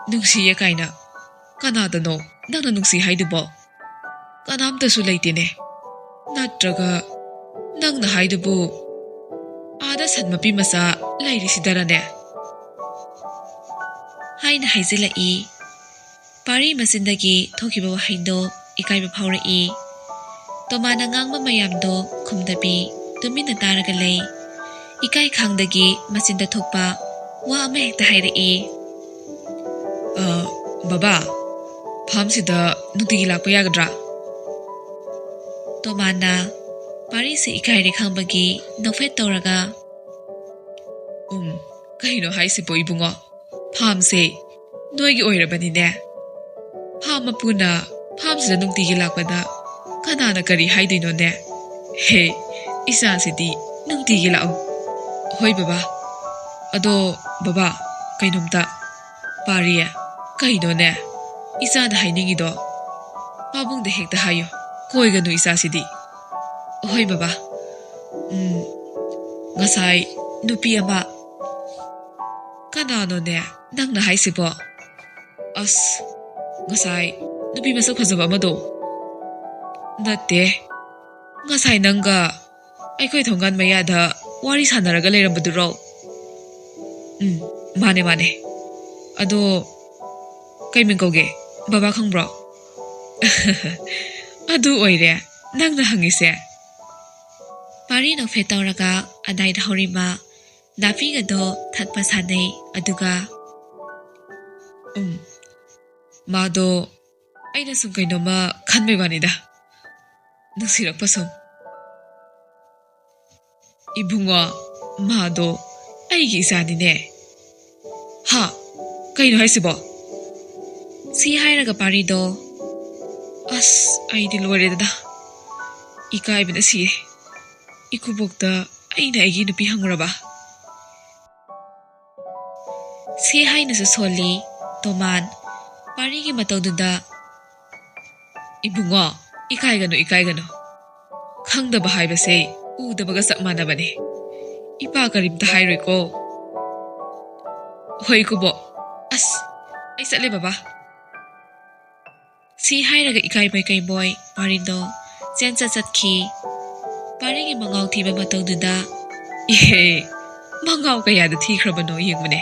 ꯅꯨꯡꯁꯤꯌꯦ ꯀꯥꯏꯅ꯫ ꯀꯅꯥꯗꯅꯣ ꯅꯪꯅ ꯅꯨꯡꯁꯤ ꯍꯥꯏꯗꯨꯕꯣ? ꯀꯅꯥꯝꯇꯁꯨ ꯂꯩꯇꯦꯅꯦ꯫ ꯅꯠꯇ꯭ꯔꯒ ꯅꯪꯅ ꯍꯥꯏꯗꯨꯕꯨ ꯑꯥꯗ ꯁꯟ ꯃꯄꯤ ꯃꯆꯥ ꯂꯩꯔꯤꯁꯤꯗꯔꯅꯦ?" ꯍꯥꯏꯅ ꯍꯥꯏꯖꯤꯜꯂꯛꯏ꯫ ꯄꯥꯔꯤ ꯃꯆꯤꯟꯗꯒꯤ ꯊꯣꯛꯈꯤꯕ ꯋꯥꯍꯩꯗꯣ ꯏꯀꯥꯏꯕ ꯐꯥꯎꯔꯛꯏ꯫ ꯇꯣꯃꯥꯅ ꯉꯥꯡꯕ ꯃꯌꯥꯝꯗꯣ ꯈꯨꯝꯗꯕꯤ ꯇꯨꯃꯤꯟꯅ ꯇꯥꯔꯒ ꯂꯩ꯫ ꯏꯀꯥꯏ ꯈꯥꯡꯗꯒꯤ ꯃꯆꯤꯟꯗ ꯊꯣꯛꯄ ꯋꯥ ꯑꯃ ꯍꯦꯛꯇ ꯍꯥꯏꯔꯛꯏ꯫ "ꯑ, ꯕꯕꯥ, ꯐꯥꯝꯁꯤꯗ ꯅꯨꯡꯇꯤꯒꯤ ꯂꯥꯛꯄ ꯌꯥꯒꯗ꯭ꯔꯥ?" ꯇꯣꯃꯥꯅ ꯄꯥꯔꯤꯁꯦ ꯏꯀꯥꯏꯔꯦ ꯈꯪꯕꯒꯤ ꯅꯣꯛꯐꯦꯠ ꯇꯧꯔꯒ, "ꯎꯝ, ꯀꯩꯅꯣ ꯍꯥꯏꯁꯤꯕꯣ ꯏꯕꯨꯡꯉꯣ? ꯐꯥꯝꯁꯦ ꯅꯣꯏꯒꯤ ꯑꯣꯏꯔꯕꯅꯤꯅꯦ꯫ ꯐꯥꯝ ꯃꯄꯨꯅ ꯐꯥꯝꯁꯤꯗ ꯅꯨꯡꯇꯤꯒꯤ ꯂꯥꯛꯄꯗ ꯀꯅꯥꯅ ꯀꯔꯤ ꯍꯥꯏꯗꯣꯏꯅꯣꯅꯦ? ꯍꯦ, ꯏꯆꯥꯁꯤꯗꯤ ꯅꯨꯡꯇꯤꯒꯤ ꯂꯥꯛꯎ꯫ ꯍꯣꯏ ꯕꯕꯥ꯫ ꯑꯗꯣ ꯕꯕꯥ, ꯀꯩꯅꯣꯝꯇ꯫ ꯄꯥꯔꯤ, ꯀꯩꯅꯣꯅꯦ ꯏꯆꯥꯅ ꯍꯥꯏꯅꯤꯡꯉꯤꯗꯣ? ꯄꯥꯕꯨꯡꯗ ꯍꯦꯛꯇ ꯍꯥꯏꯌꯨ꯫ ꯀꯣꯏꯒꯅꯨ ꯏꯆꯥꯁꯤꯗꯤ꯫ ꯍꯣꯏ ꯕꯕꯥ꯫ ꯎꯝ, ꯉꯁꯥꯏ ꯅꯨꯄꯤ ꯑꯃ꯫ ꯀꯅꯥꯅꯣꯅꯦ ꯅꯪꯅ ꯍꯥꯏꯁꯤꯕꯣ? ꯑꯁ, ꯉꯁꯥꯏ ꯅꯨꯄꯤ ꯃꯁꯛ ꯐꯖꯕ ꯑꯃꯗꯣ꯫ ꯅꯠꯇꯦ, ꯉꯁꯥꯏ ꯅꯪꯒ ꯑꯩꯈꯣꯏ ꯊꯣꯡꯒꯥꯟ ꯃꯌꯥꯗ ꯋꯥꯔꯤ ꯁꯥꯟꯅꯔꯒ ꯂꯩꯔꯝꯕꯗꯨꯔꯣ? ꯎꯝ, ꯃꯥꯅꯦ, ꯃꯥꯅꯦ꯫ ꯑꯗꯣ ꯀꯩ ꯃꯤꯡ ꯀꯧꯒꯦ? ꯕꯕꯥ ꯈꯪꯕ꯭ꯔꯣ? ꯑꯗꯨ ꯑꯣꯏꯔꯦ ꯅꯪꯅ ꯍꯪꯉꯤꯁꯦ꯫ ꯄꯥꯔꯤ ꯅꯣꯛꯐꯦꯠ ꯇꯧꯔꯒ ꯑꯗꯥꯏꯗ ꯍꯧꯔꯤꯕ ꯅꯥꯄꯤꯒꯗꯣ ꯊꯠꯄ ꯁꯥꯟꯅꯩ꯫ ꯑꯗꯨꯒ, ꯎꯝ, ꯃꯥꯗꯣ ꯑꯩꯅ ꯁꯨꯝ ꯀꯩꯅꯣꯝꯃ ꯈꯟꯕꯩ ꯋꯥꯅꯤꯗ꯫ ꯅꯨꯡꯁꯤꯔꯛꯄ ꯁꯨꯝ꯫ ꯏꯕꯨꯡꯉꯣ, ꯃꯥꯗꯣ ꯑꯩꯒꯤ ꯏꯆꯥꯅꯤꯅꯦ꯫ ꯍꯥ? ꯀꯩꯅꯣ ꯍꯥꯏꯁꯤꯕꯣ? ꯁꯤ ꯍꯥꯏꯔꯒ ꯄꯥꯔꯤꯗꯣ, ꯑꯁ, ꯑꯩꯗꯤ ꯂꯣꯏꯔꯦꯗꯅ꯫ ꯏꯀꯥꯏꯕꯅ ꯁꯤꯔꯦ꯫ ꯏꯀꯨꯕꯣꯛꯇ ꯑꯩꯅ ꯑꯩꯒꯤ ꯅꯨꯄꯤ ꯍꯪꯉꯨꯔꯕ? ꯁꯤ ꯍꯥꯏꯅꯁꯨ ꯁꯣꯜꯂꯤ ꯇꯣꯃꯥꯟ ꯄꯥꯔꯤꯒꯤ ꯃꯇꯧꯗꯨꯗ꯫ ꯏꯕꯨꯡꯉꯣ, ꯏꯀꯥꯏꯒꯅꯨ, ꯏꯀꯥꯏꯒꯅꯨ꯫ ꯈꯪꯗꯕ ꯍꯥꯏꯕꯁꯦ ꯎꯗꯕꯒ ꯆꯞ ꯃꯥꯟꯅꯕꯅꯦ꯫ ꯏꯄꯥ ꯀꯔꯤꯝꯇ ꯍꯥꯏꯔꯣꯏꯀꯣ꯫ ꯍꯣꯏ ꯏꯀꯨꯕꯣꯛ꯫ ꯑꯁ, ꯑꯩ ꯆꯠꯂꯦ ꯕꯕꯥ꯫ ꯁꯤ ꯍꯥꯏꯔꯒ ꯏꯀꯥꯏꯕꯣꯏ ꯀꯩꯕꯣꯏ ꯄꯥꯔꯤꯗꯣ ꯆꯦꯟ ꯆꯠ ꯆꯠꯈꯤ꯫ ꯄꯥꯔꯤꯒꯤ ꯃꯉꯥꯎ ꯊꯤꯕ ꯃꯇꯧꯗꯨꯗ, ꯏꯍꯦ, ꯃꯉꯥꯎ ꯀꯌꯥꯗ ꯊꯤꯈ꯭ꯔꯕꯅꯣ ꯌꯦꯡꯕꯅꯦ꯫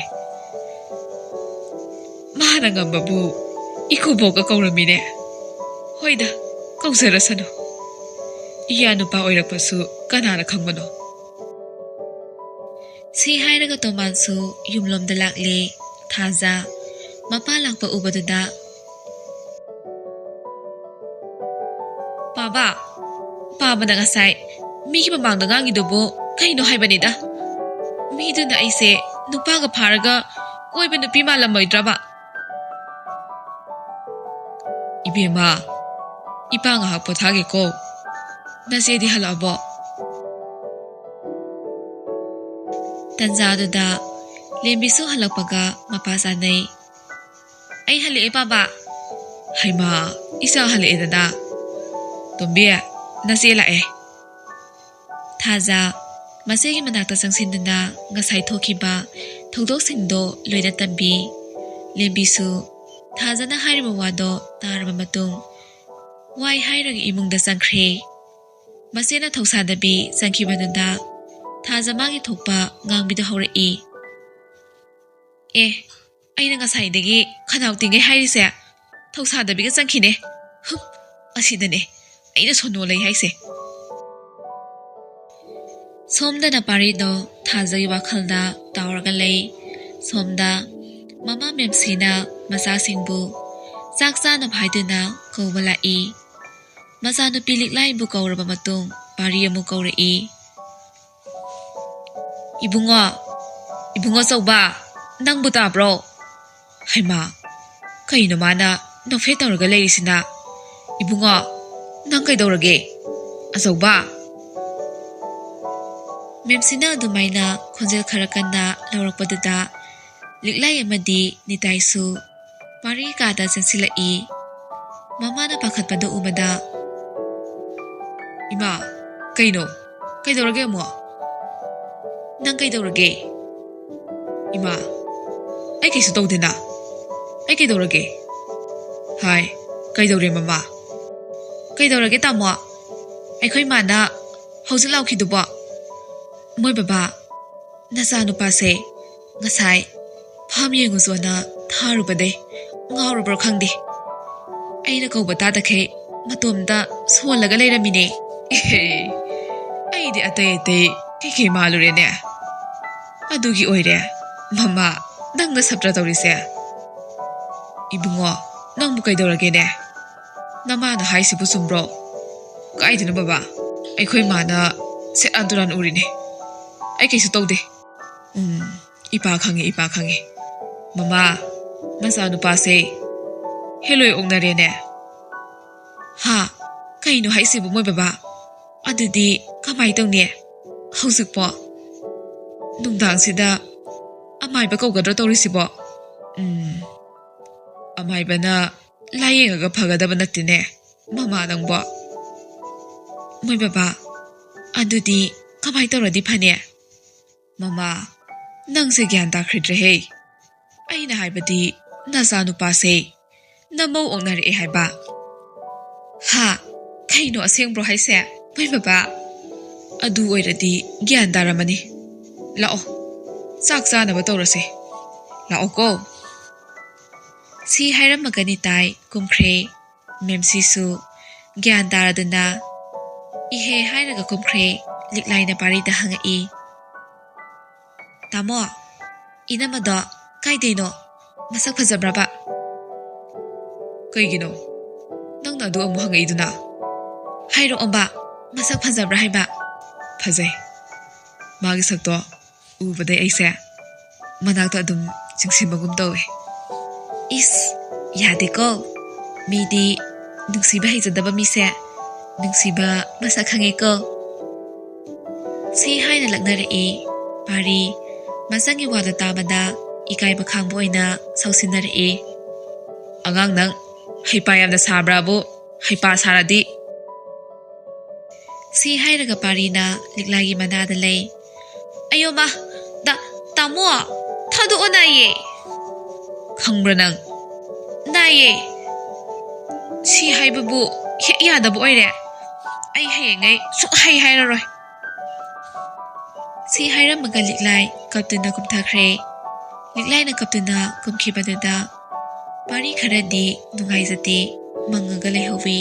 ꯃꯥꯅ ꯉꯝꯕꯕꯨ ꯏꯀꯨꯕꯣꯛꯀ ꯀꯧꯔꯝꯃꯤꯅꯦ꯫ ꯍꯣꯏꯗ, ꯀꯧꯖꯔꯁꯅꯨ꯫ ꯏꯌꯥ ꯅꯨꯄꯥ ꯑꯣꯏꯔꯛꯄꯁꯨ ꯀꯅꯥꯅ ꯈꯪꯕꯅꯣ? ꯁꯤ ꯍꯥꯏꯔꯒ ꯇꯣꯃꯥꯟꯁꯨ ꯌꯨꯝꯂꯣꯝꯗ ꯂꯥꯛꯂꯦ꯫ ꯊꯥꯖ ꯃꯄꯥ ꯂꯥꯛꯄ ꯎꯕꯗꯨꯗ, "ꯄꯥꯕ, ꯄꯥꯕꯅ ꯉꯁꯥꯏ ꯃꯤꯒꯤ ꯃꯃꯥꯡꯗ ꯉꯥꯡꯉꯤꯗꯨꯕꯨ ꯀꯩꯅꯣ ꯍꯥꯏꯕꯅꯤꯗ? ꯃꯤꯗꯨꯅ ꯑꯩꯁꯦ ꯅꯨꯄꯥꯒ ꯐꯥꯔꯒ ꯀꯣꯏꯕ ꯅꯨꯄꯤ ꯃꯥꯜꯂꯝꯃꯣꯏꯗ꯭ꯔꯕ?" ꯏꯕꯦꯝꯃ, ꯏꯄꯥ ꯉꯥꯏꯍꯥꯛ ꯄꯣꯊꯥꯒꯦꯀꯣ꯫ ꯅꯆꯦꯗꯤ ꯍꯜꯂꯛꯑꯕꯣ? ꯇꯟꯖꯥꯗꯨꯗ ꯂꯦꯝꯕꯤꯁꯨ ꯍꯜꯂꯛꯄꯒ ꯃꯄꯥ ꯆꯥꯅꯩ꯫ "ꯑꯩ ꯍꯜꯂꯛꯑꯦ, ꯄꯥꯕ꯫" "ꯍꯩꯃꯥ, ꯏꯆꯥ ꯍꯜꯂꯛꯑꯦꯗꯅ꯫ ꯇꯣꯝꯕꯤ, ꯅꯆꯦ ꯂꯥꯛꯑꯦ꯫" ꯊꯥꯖ ꯃꯆꯦꯒꯤ ꯃꯅꯥꯛꯇ ꯆꯪꯁꯤꯟꯗꯨꯅ ꯉꯁꯥꯏ ꯊꯣꯛꯈꯤꯕ ꯊꯧꯗꯣꯛꯁꯤꯡꯗꯣ ꯂꯣꯏꯅ ꯇꯝꯕꯤ꯫ ꯂꯦꯝꯕꯤꯁꯨ ꯊꯥꯖꯅ ꯍꯥꯏꯔꯤꯕ ꯋꯥꯗꯣ ꯇꯥꯔꯕ ꯃꯇꯨꯡ, ꯋꯥꯏ ꯍꯥꯏꯔꯒ ꯏꯃꯨꯡꯗ ꯆꯪꯈ꯭ꯔꯦ꯫ ꯃꯆꯦꯅ ꯊꯧꯁꯥꯗꯕꯤ ꯆꯪꯈꯤꯕꯗꯨꯗ ꯊꯥꯖ ꯃꯥꯒꯤ ꯊꯣꯛꯄ ꯉꯥꯡꯕꯤꯗꯨ ꯍꯧꯔꯛꯏ꯫ "ꯑꯦ, ꯑꯩꯅ ꯉꯁꯥꯏꯗꯒꯤ ꯈꯅꯥꯎ ꯇꯤꯡꯒꯩ ꯍꯥꯏꯔꯤꯁꯦ, ꯊꯧꯁꯥꯗꯕꯤꯒ ꯆꯪꯈꯤꯅꯦ꯫ ꯍꯨꯞ, ꯑꯁꯤꯗꯅꯦ ꯑꯩꯅ ꯁꯣꯅꯣ ꯂꯩ ꯍꯥꯏꯁꯦ꯫" ꯁꯣꯝꯗꯅ ꯄꯥꯔꯤꯗꯣ ꯊꯥꯖꯒꯤ ꯋꯥꯈꯜꯗ ꯇꯥꯎꯔꯒ ꯂꯩ꯫ ꯁꯣꯝꯗ ꯃꯃꯥ ꯃꯦꯝꯁꯤꯅ ꯃꯆꯥꯁꯤꯡꯕꯨ ꯆꯥꯛ ꯆꯥꯅꯕ ꯍꯥꯏꯗꯨꯅ ꯀꯧꯕ ꯂꯥꯛꯏ꯫ ꯃꯆꯥꯅꯨꯄꯤ ꯂꯤꯛꯂꯥꯏꯕꯨ ꯀꯧꯔꯕ ꯃꯇꯨꯡ ꯄꯥꯔꯤ ꯑꯃꯨꯛ ꯀꯧꯔꯛꯏ꯫ "ꯏꯕꯨꯡꯉꯣ, ꯏꯕꯨꯡꯉꯣ ꯑꯆꯧꯕ, ꯅꯪꯕꯨ ꯇꯥꯕ꯭ꯔꯣ?" "ꯍꯩꯃꯥ, ꯀꯩꯅꯣ ꯃꯥꯅ ꯅꯣꯛꯐꯦꯠ ꯇꯧꯔꯒ ꯂꯩꯔꯤꯁꯤꯅ? ꯏꯕꯨꯡꯉꯣ, ꯅꯪ ꯀꯩꯗꯧꯔꯒꯦ? ꯑꯆꯧꯕ!" ꯃꯦꯝꯁꯤꯅ ꯑꯗꯨꯃꯥꯏꯅ ꯈꯣꯟꯖꯦꯜ ꯈꯔ ꯀꯟꯅ ꯂꯧꯔꯛꯄꯗꯨꯗ ꯂꯤꯛꯂꯥꯏ ꯑꯃꯗꯤ ꯅꯤꯇꯥꯏꯁꯨ ꯄꯥꯔꯤ ꯀꯥꯗ ꯆꯪꯁꯤꯜꯂꯛꯏ꯫ ꯃꯃꯥꯅ ꯄꯥꯈꯠꯄꯗꯨ ꯎꯕꯗ, "ꯏꯃꯥ, ꯀꯩꯅꯣ? ꯀꯩꯗꯧꯔꯒꯦ ꯑꯃꯨꯛ? ꯅꯪ ꯀꯩꯗꯧꯔꯒꯦ?" "ꯏꯃꯥ, ꯑꯩ ꯀꯩꯁꯨ ꯇꯧꯗꯦꯅ꯫ ꯑꯩ ꯀꯩꯗꯧꯔꯒꯦ?" "ꯍꯥꯏ, ꯀꯩꯗꯧꯔꯦ ꯃꯃꯥ?" "ꯀꯩꯗꯧꯔꯒꯦ ꯇꯥꯃꯣ? ꯑꯩꯈꯣꯏ ꯃꯥꯅ ꯍꯧꯖꯤꯛ ꯂꯥꯎꯈꯤꯗꯨꯕꯣ? ꯃꯣꯏ ꯕꯕꯥ, ꯅꯆꯥꯅꯨꯄꯥꯁꯦ ꯉꯁꯥꯏ ꯐꯥꯝ ꯌꯦꯡꯉꯨꯁꯣꯅ ꯊꯥꯔꯨꯕꯗꯩ ꯉꯥꯎꯔꯕ꯭ꯔꯥ ꯈꯪꯗꯦ꯫ ꯑꯩꯅ ꯀꯧꯕ ꯇꯥꯗꯈꯩ ꯃꯇꯣꯝꯇ ꯁꯣꯜꯂꯒ ꯂꯩꯔꯝꯃꯤꯅꯦ꯫" "ꯑꯦꯍꯦ, ꯑꯩꯗꯤ ꯑꯇꯩ ꯑꯇꯩ ꯀꯩꯀꯩ ꯃꯥꯜꯂꯨꯔꯦꯅꯦ꯫ ꯑꯗꯨꯒꯤ ꯑꯣꯏꯔꯦ ꯃꯃꯥ ꯅꯪꯅ ꯁꯞꯇ꯭ꯔ ꯇꯧꯔꯤꯁꯦ꯫" "ꯏꯕꯨꯡꯉꯣ, ꯅꯪꯕꯨ ꯀꯩꯗꯧꯔꯒꯦꯅꯦ? ꯅꯃꯥꯅ ꯍꯥꯏꯁꯤꯕꯨ ꯆꯨꯝꯕ꯭ꯔꯣ?" "ꯀꯥꯏꯗꯅꯣ ꯕꯕꯥ, ꯑꯩꯈꯣꯏ ꯃꯥꯅ ꯁꯦꯔꯥꯟ ꯇꯨꯔꯥꯟ ꯎꯔꯤꯅꯦ꯫ ꯑꯩ ꯀꯩꯁꯨ ꯇꯧꯗꯦ꯫" "ꯎꯝ, ꯏꯄꯥ ꯈꯪꯉꯦ, ꯏꯄꯥ ꯈꯪꯉꯦ꯫ ꯃꯃꯥ, ꯃꯆꯥꯅꯨꯄꯥꯁꯦ ꯍꯦꯂꯣꯏ ꯑꯣꯛꯅꯔꯦꯅꯦ꯫ ꯍꯥ? ꯀꯩꯅꯣ ꯍꯥꯏꯁꯤꯕꯨ, ꯃꯣꯏ ꯕꯕꯥ? ꯑꯗꯨꯗꯤ ꯀꯃꯥꯏ ꯇꯧꯅꯤ? ꯍꯧꯖꯤꯛꯄꯣ? ꯅꯨꯡꯗꯥꯡꯁꯤꯗ ꯑꯃꯥꯏꯕ ꯀꯧꯒꯗ꯭ꯔꯣ ꯇꯧꯔꯤꯁꯤꯕꯣ? ꯎꯝ, ꯑꯃꯥꯏꯕꯅ ꯂꯥꯌꯦꯡꯉꯒ ꯐꯒꯗꯕ ꯅꯠꯇꯦꯅꯦ, ꯃꯃꯥ ꯅꯪꯕꯣ꯫ ꯃꯣꯏ ꯕꯕꯥ, ꯑꯗꯨꯗꯤ ꯀꯃꯥꯏ ꯇꯧꯔꯗꯤ ꯐꯅꯤ? ꯃꯃꯥ, ꯅꯪꯁꯦ ꯒ꯭ꯌꯥꯟ ꯇꯥꯈ꯭ꯔꯤꯗ꯭ꯔꯦꯍꯦ꯫ ꯑꯩꯅ ꯍꯥꯏꯕꯗꯤ, ꯅꯆꯥꯅꯨꯄꯥꯁꯦ ꯅꯃꯧ ꯑꯣꯛꯅꯔꯛꯑꯦ ꯍꯥꯏꯕ꯫ ꯍꯥ? ꯀꯩꯅꯣ, ꯑꯁꯦꯡꯕ꯭ꯔꯣ ꯍꯥꯏꯁꯦ? ꯃꯣꯏ ꯕꯕꯥ, ꯑꯗꯨ ꯑꯣꯏꯔꯗꯤ ꯒ꯭ꯌꯥꯟ ꯇꯥꯔꯝꯃꯅꯤ꯫ ꯂꯥꯛꯑꯣ, ꯆꯥꯛ ꯆꯥꯅꯕ ꯇꯧꯔꯁꯦ꯫ ꯂꯥꯛꯑꯣꯀꯣ꯫ ꯁꯤ ꯍꯥꯏꯔꯝꯃꯒ ꯅꯤꯇꯥꯏ ꯀꯨꯝꯈ꯭ꯔꯦ꯫ ꯃꯦꯝꯁꯤꯁꯨ ꯒ꯭ꯌꯥꯟ ꯇꯥꯔꯗꯨꯅ ꯏꯍꯦ ꯍꯥꯏꯔꯒ ꯀꯨꯝꯈ꯭ꯔꯦ꯫ ꯂꯤꯛꯂꯥꯏꯅ ꯄꯥꯔꯤꯗ ꯍꯪꯉꯛꯏ, "ꯇꯥꯃꯣ, ꯏꯅꯝꯃꯗꯣ ꯀꯥꯏꯗꯩꯅꯣ? ꯃꯁꯛ ꯐꯖꯕ꯭ꯔꯕ?" "ꯀꯩꯒꯤꯅꯣ? ꯅꯪꯅ ꯑꯗꯨ ꯑꯃꯨꯛ ꯍꯪꯉꯛꯏꯗꯨꯅ?" "ꯍꯥꯏꯔꯛꯑꯣꯕ, ꯃꯁꯛ ꯐꯖꯕ꯭ꯔꯥ ꯍꯥꯏꯕ?" "ꯐꯖꯩ꯫ ꯃꯥꯒꯤ ꯁꯛꯇꯣ ꯎꯕꯗꯩ ꯑꯩꯁꯦ ꯃꯅꯥꯛꯇ ꯑꯗꯨꯝ ꯆꯤꯡꯁꯤꯟꯕꯒꯨꯝ ꯇꯧꯋꯦ꯫" "ꯏꯁ, ꯌꯥꯗꯦꯀꯣ꯫ ꯃꯤꯗꯤ ꯅꯨꯡꯁꯤꯕ ꯍꯩꯖꯗꯕ ꯃꯤꯁꯦ ꯅꯨꯡꯁꯤꯕ ꯃꯁꯛ ꯈꯪꯉꯦꯀꯣ꯫" ꯁꯤ ꯍꯥꯏꯅ ꯂꯛꯅꯔꯛꯏ꯫ ꯄꯥꯔꯤ ꯃꯆꯪꯒꯤ ꯋꯥꯗ ꯇꯥꯕꯗ ꯏꯀꯥꯏꯕ ꯈꯥꯡꯕ ꯑꯣꯏꯅ ꯁꯥꯎꯁꯤꯟꯅꯔꯛꯏ꯫ "ꯑꯉꯥꯡ ꯅꯪ, ꯍꯩꯄꯥ ꯌꯥꯝꯅ ꯁꯥꯕ꯭ꯔꯥꯕꯨ? ꯍꯩꯄꯥ ꯁꯥꯔꯗꯤ!" ꯁꯤ ꯍꯥꯏꯔꯒ ꯄꯥꯔꯤꯅ ꯂꯤꯛꯂꯥꯒꯤ ꯃꯅꯥꯗ ꯂꯩ꯫ "ꯑꯌꯣ ꯃꯥ, ꯇꯥ-, ꯇꯥꯃꯣ, ꯊꯥꯗꯣꯛꯑꯣ, ꯅꯥꯏꯌꯦ!" "ꯈꯪꯕ꯭ꯔꯥ ꯅꯪ?" "ꯅꯥꯏꯌꯦ꯫ ꯁꯤ ꯍꯥꯏꯕꯕꯨ ꯍꯦꯛ ꯌꯥꯗꯕ ꯑꯣꯏꯔꯦ꯫ ꯑꯩ ꯍꯌꯦꯡꯉꯩ ꯁꯨꯛꯍꯥꯏ ꯍꯥꯏꯔꯔꯣꯏ꯫" ꯁꯤ ꯍꯥꯏꯔꯝꯃꯒ ꯂꯤꯛꯂꯥꯏ ꯀꯞꯇꯨꯅ ꯀꯨꯝꯊꯈ꯭ꯔꯦ꯫ ꯂꯤꯛꯂꯥꯏꯅ ꯀꯞꯇꯨꯅ ꯀꯨꯝꯈꯤꯕꯗꯨꯗ ꯄꯥꯔꯤ ꯈꯔꯗꯤ ꯅꯨꯡꯉꯥꯏꯖꯗꯦ, ꯃꯪꯉꯒ ꯂꯩꯍꯧꯋꯤ꯫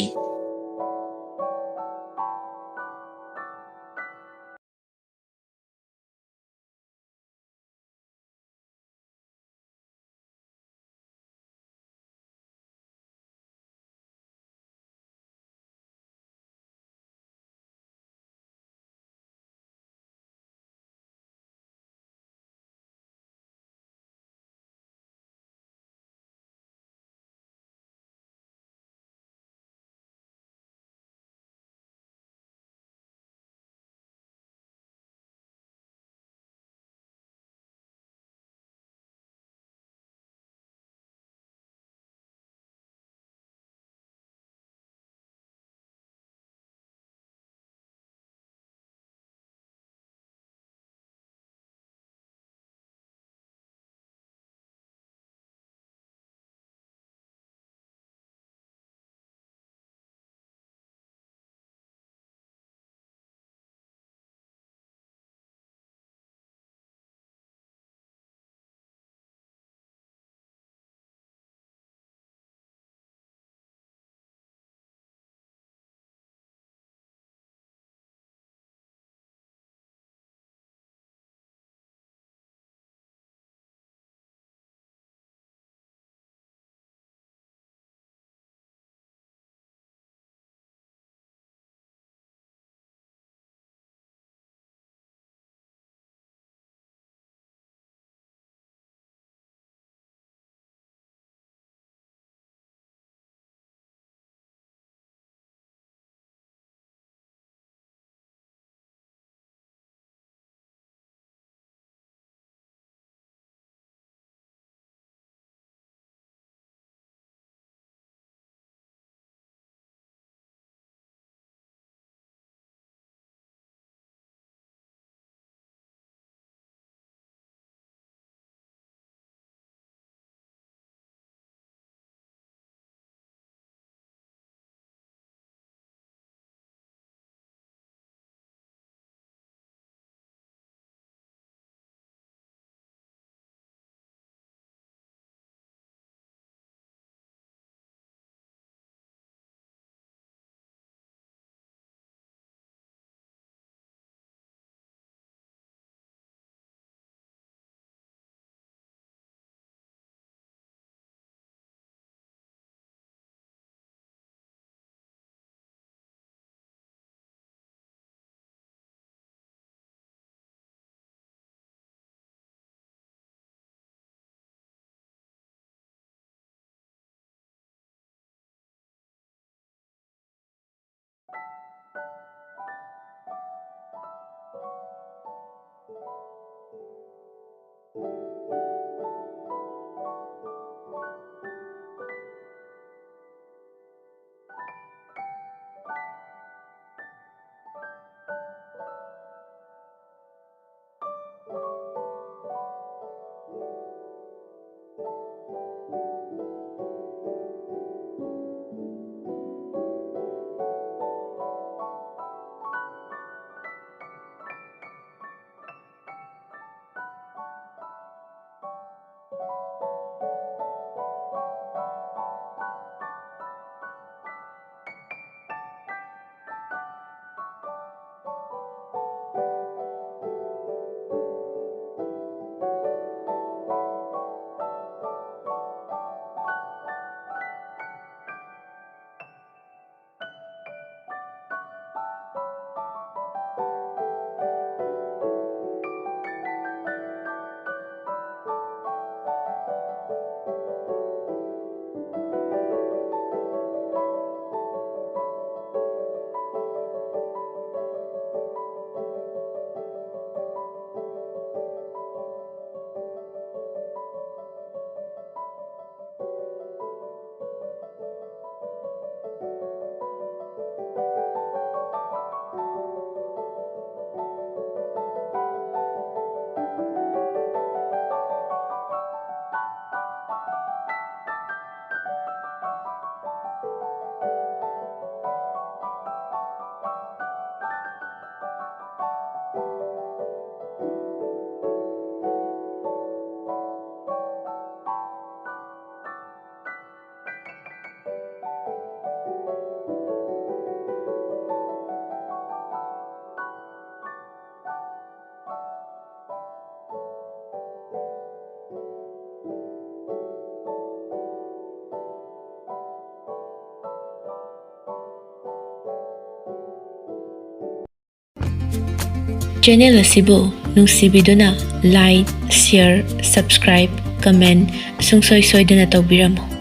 Channel ꯑꯁꯤꯕꯨ ꯅꯨꯡꯁꯤꯕꯤꯗꯨꯅ like, share, subscribe, comment ꯁꯨꯡꯁꯣꯏ ꯁꯣꯏꯗꯅ ꯇꯧꯕꯤꯔꯝꯃꯨ꯫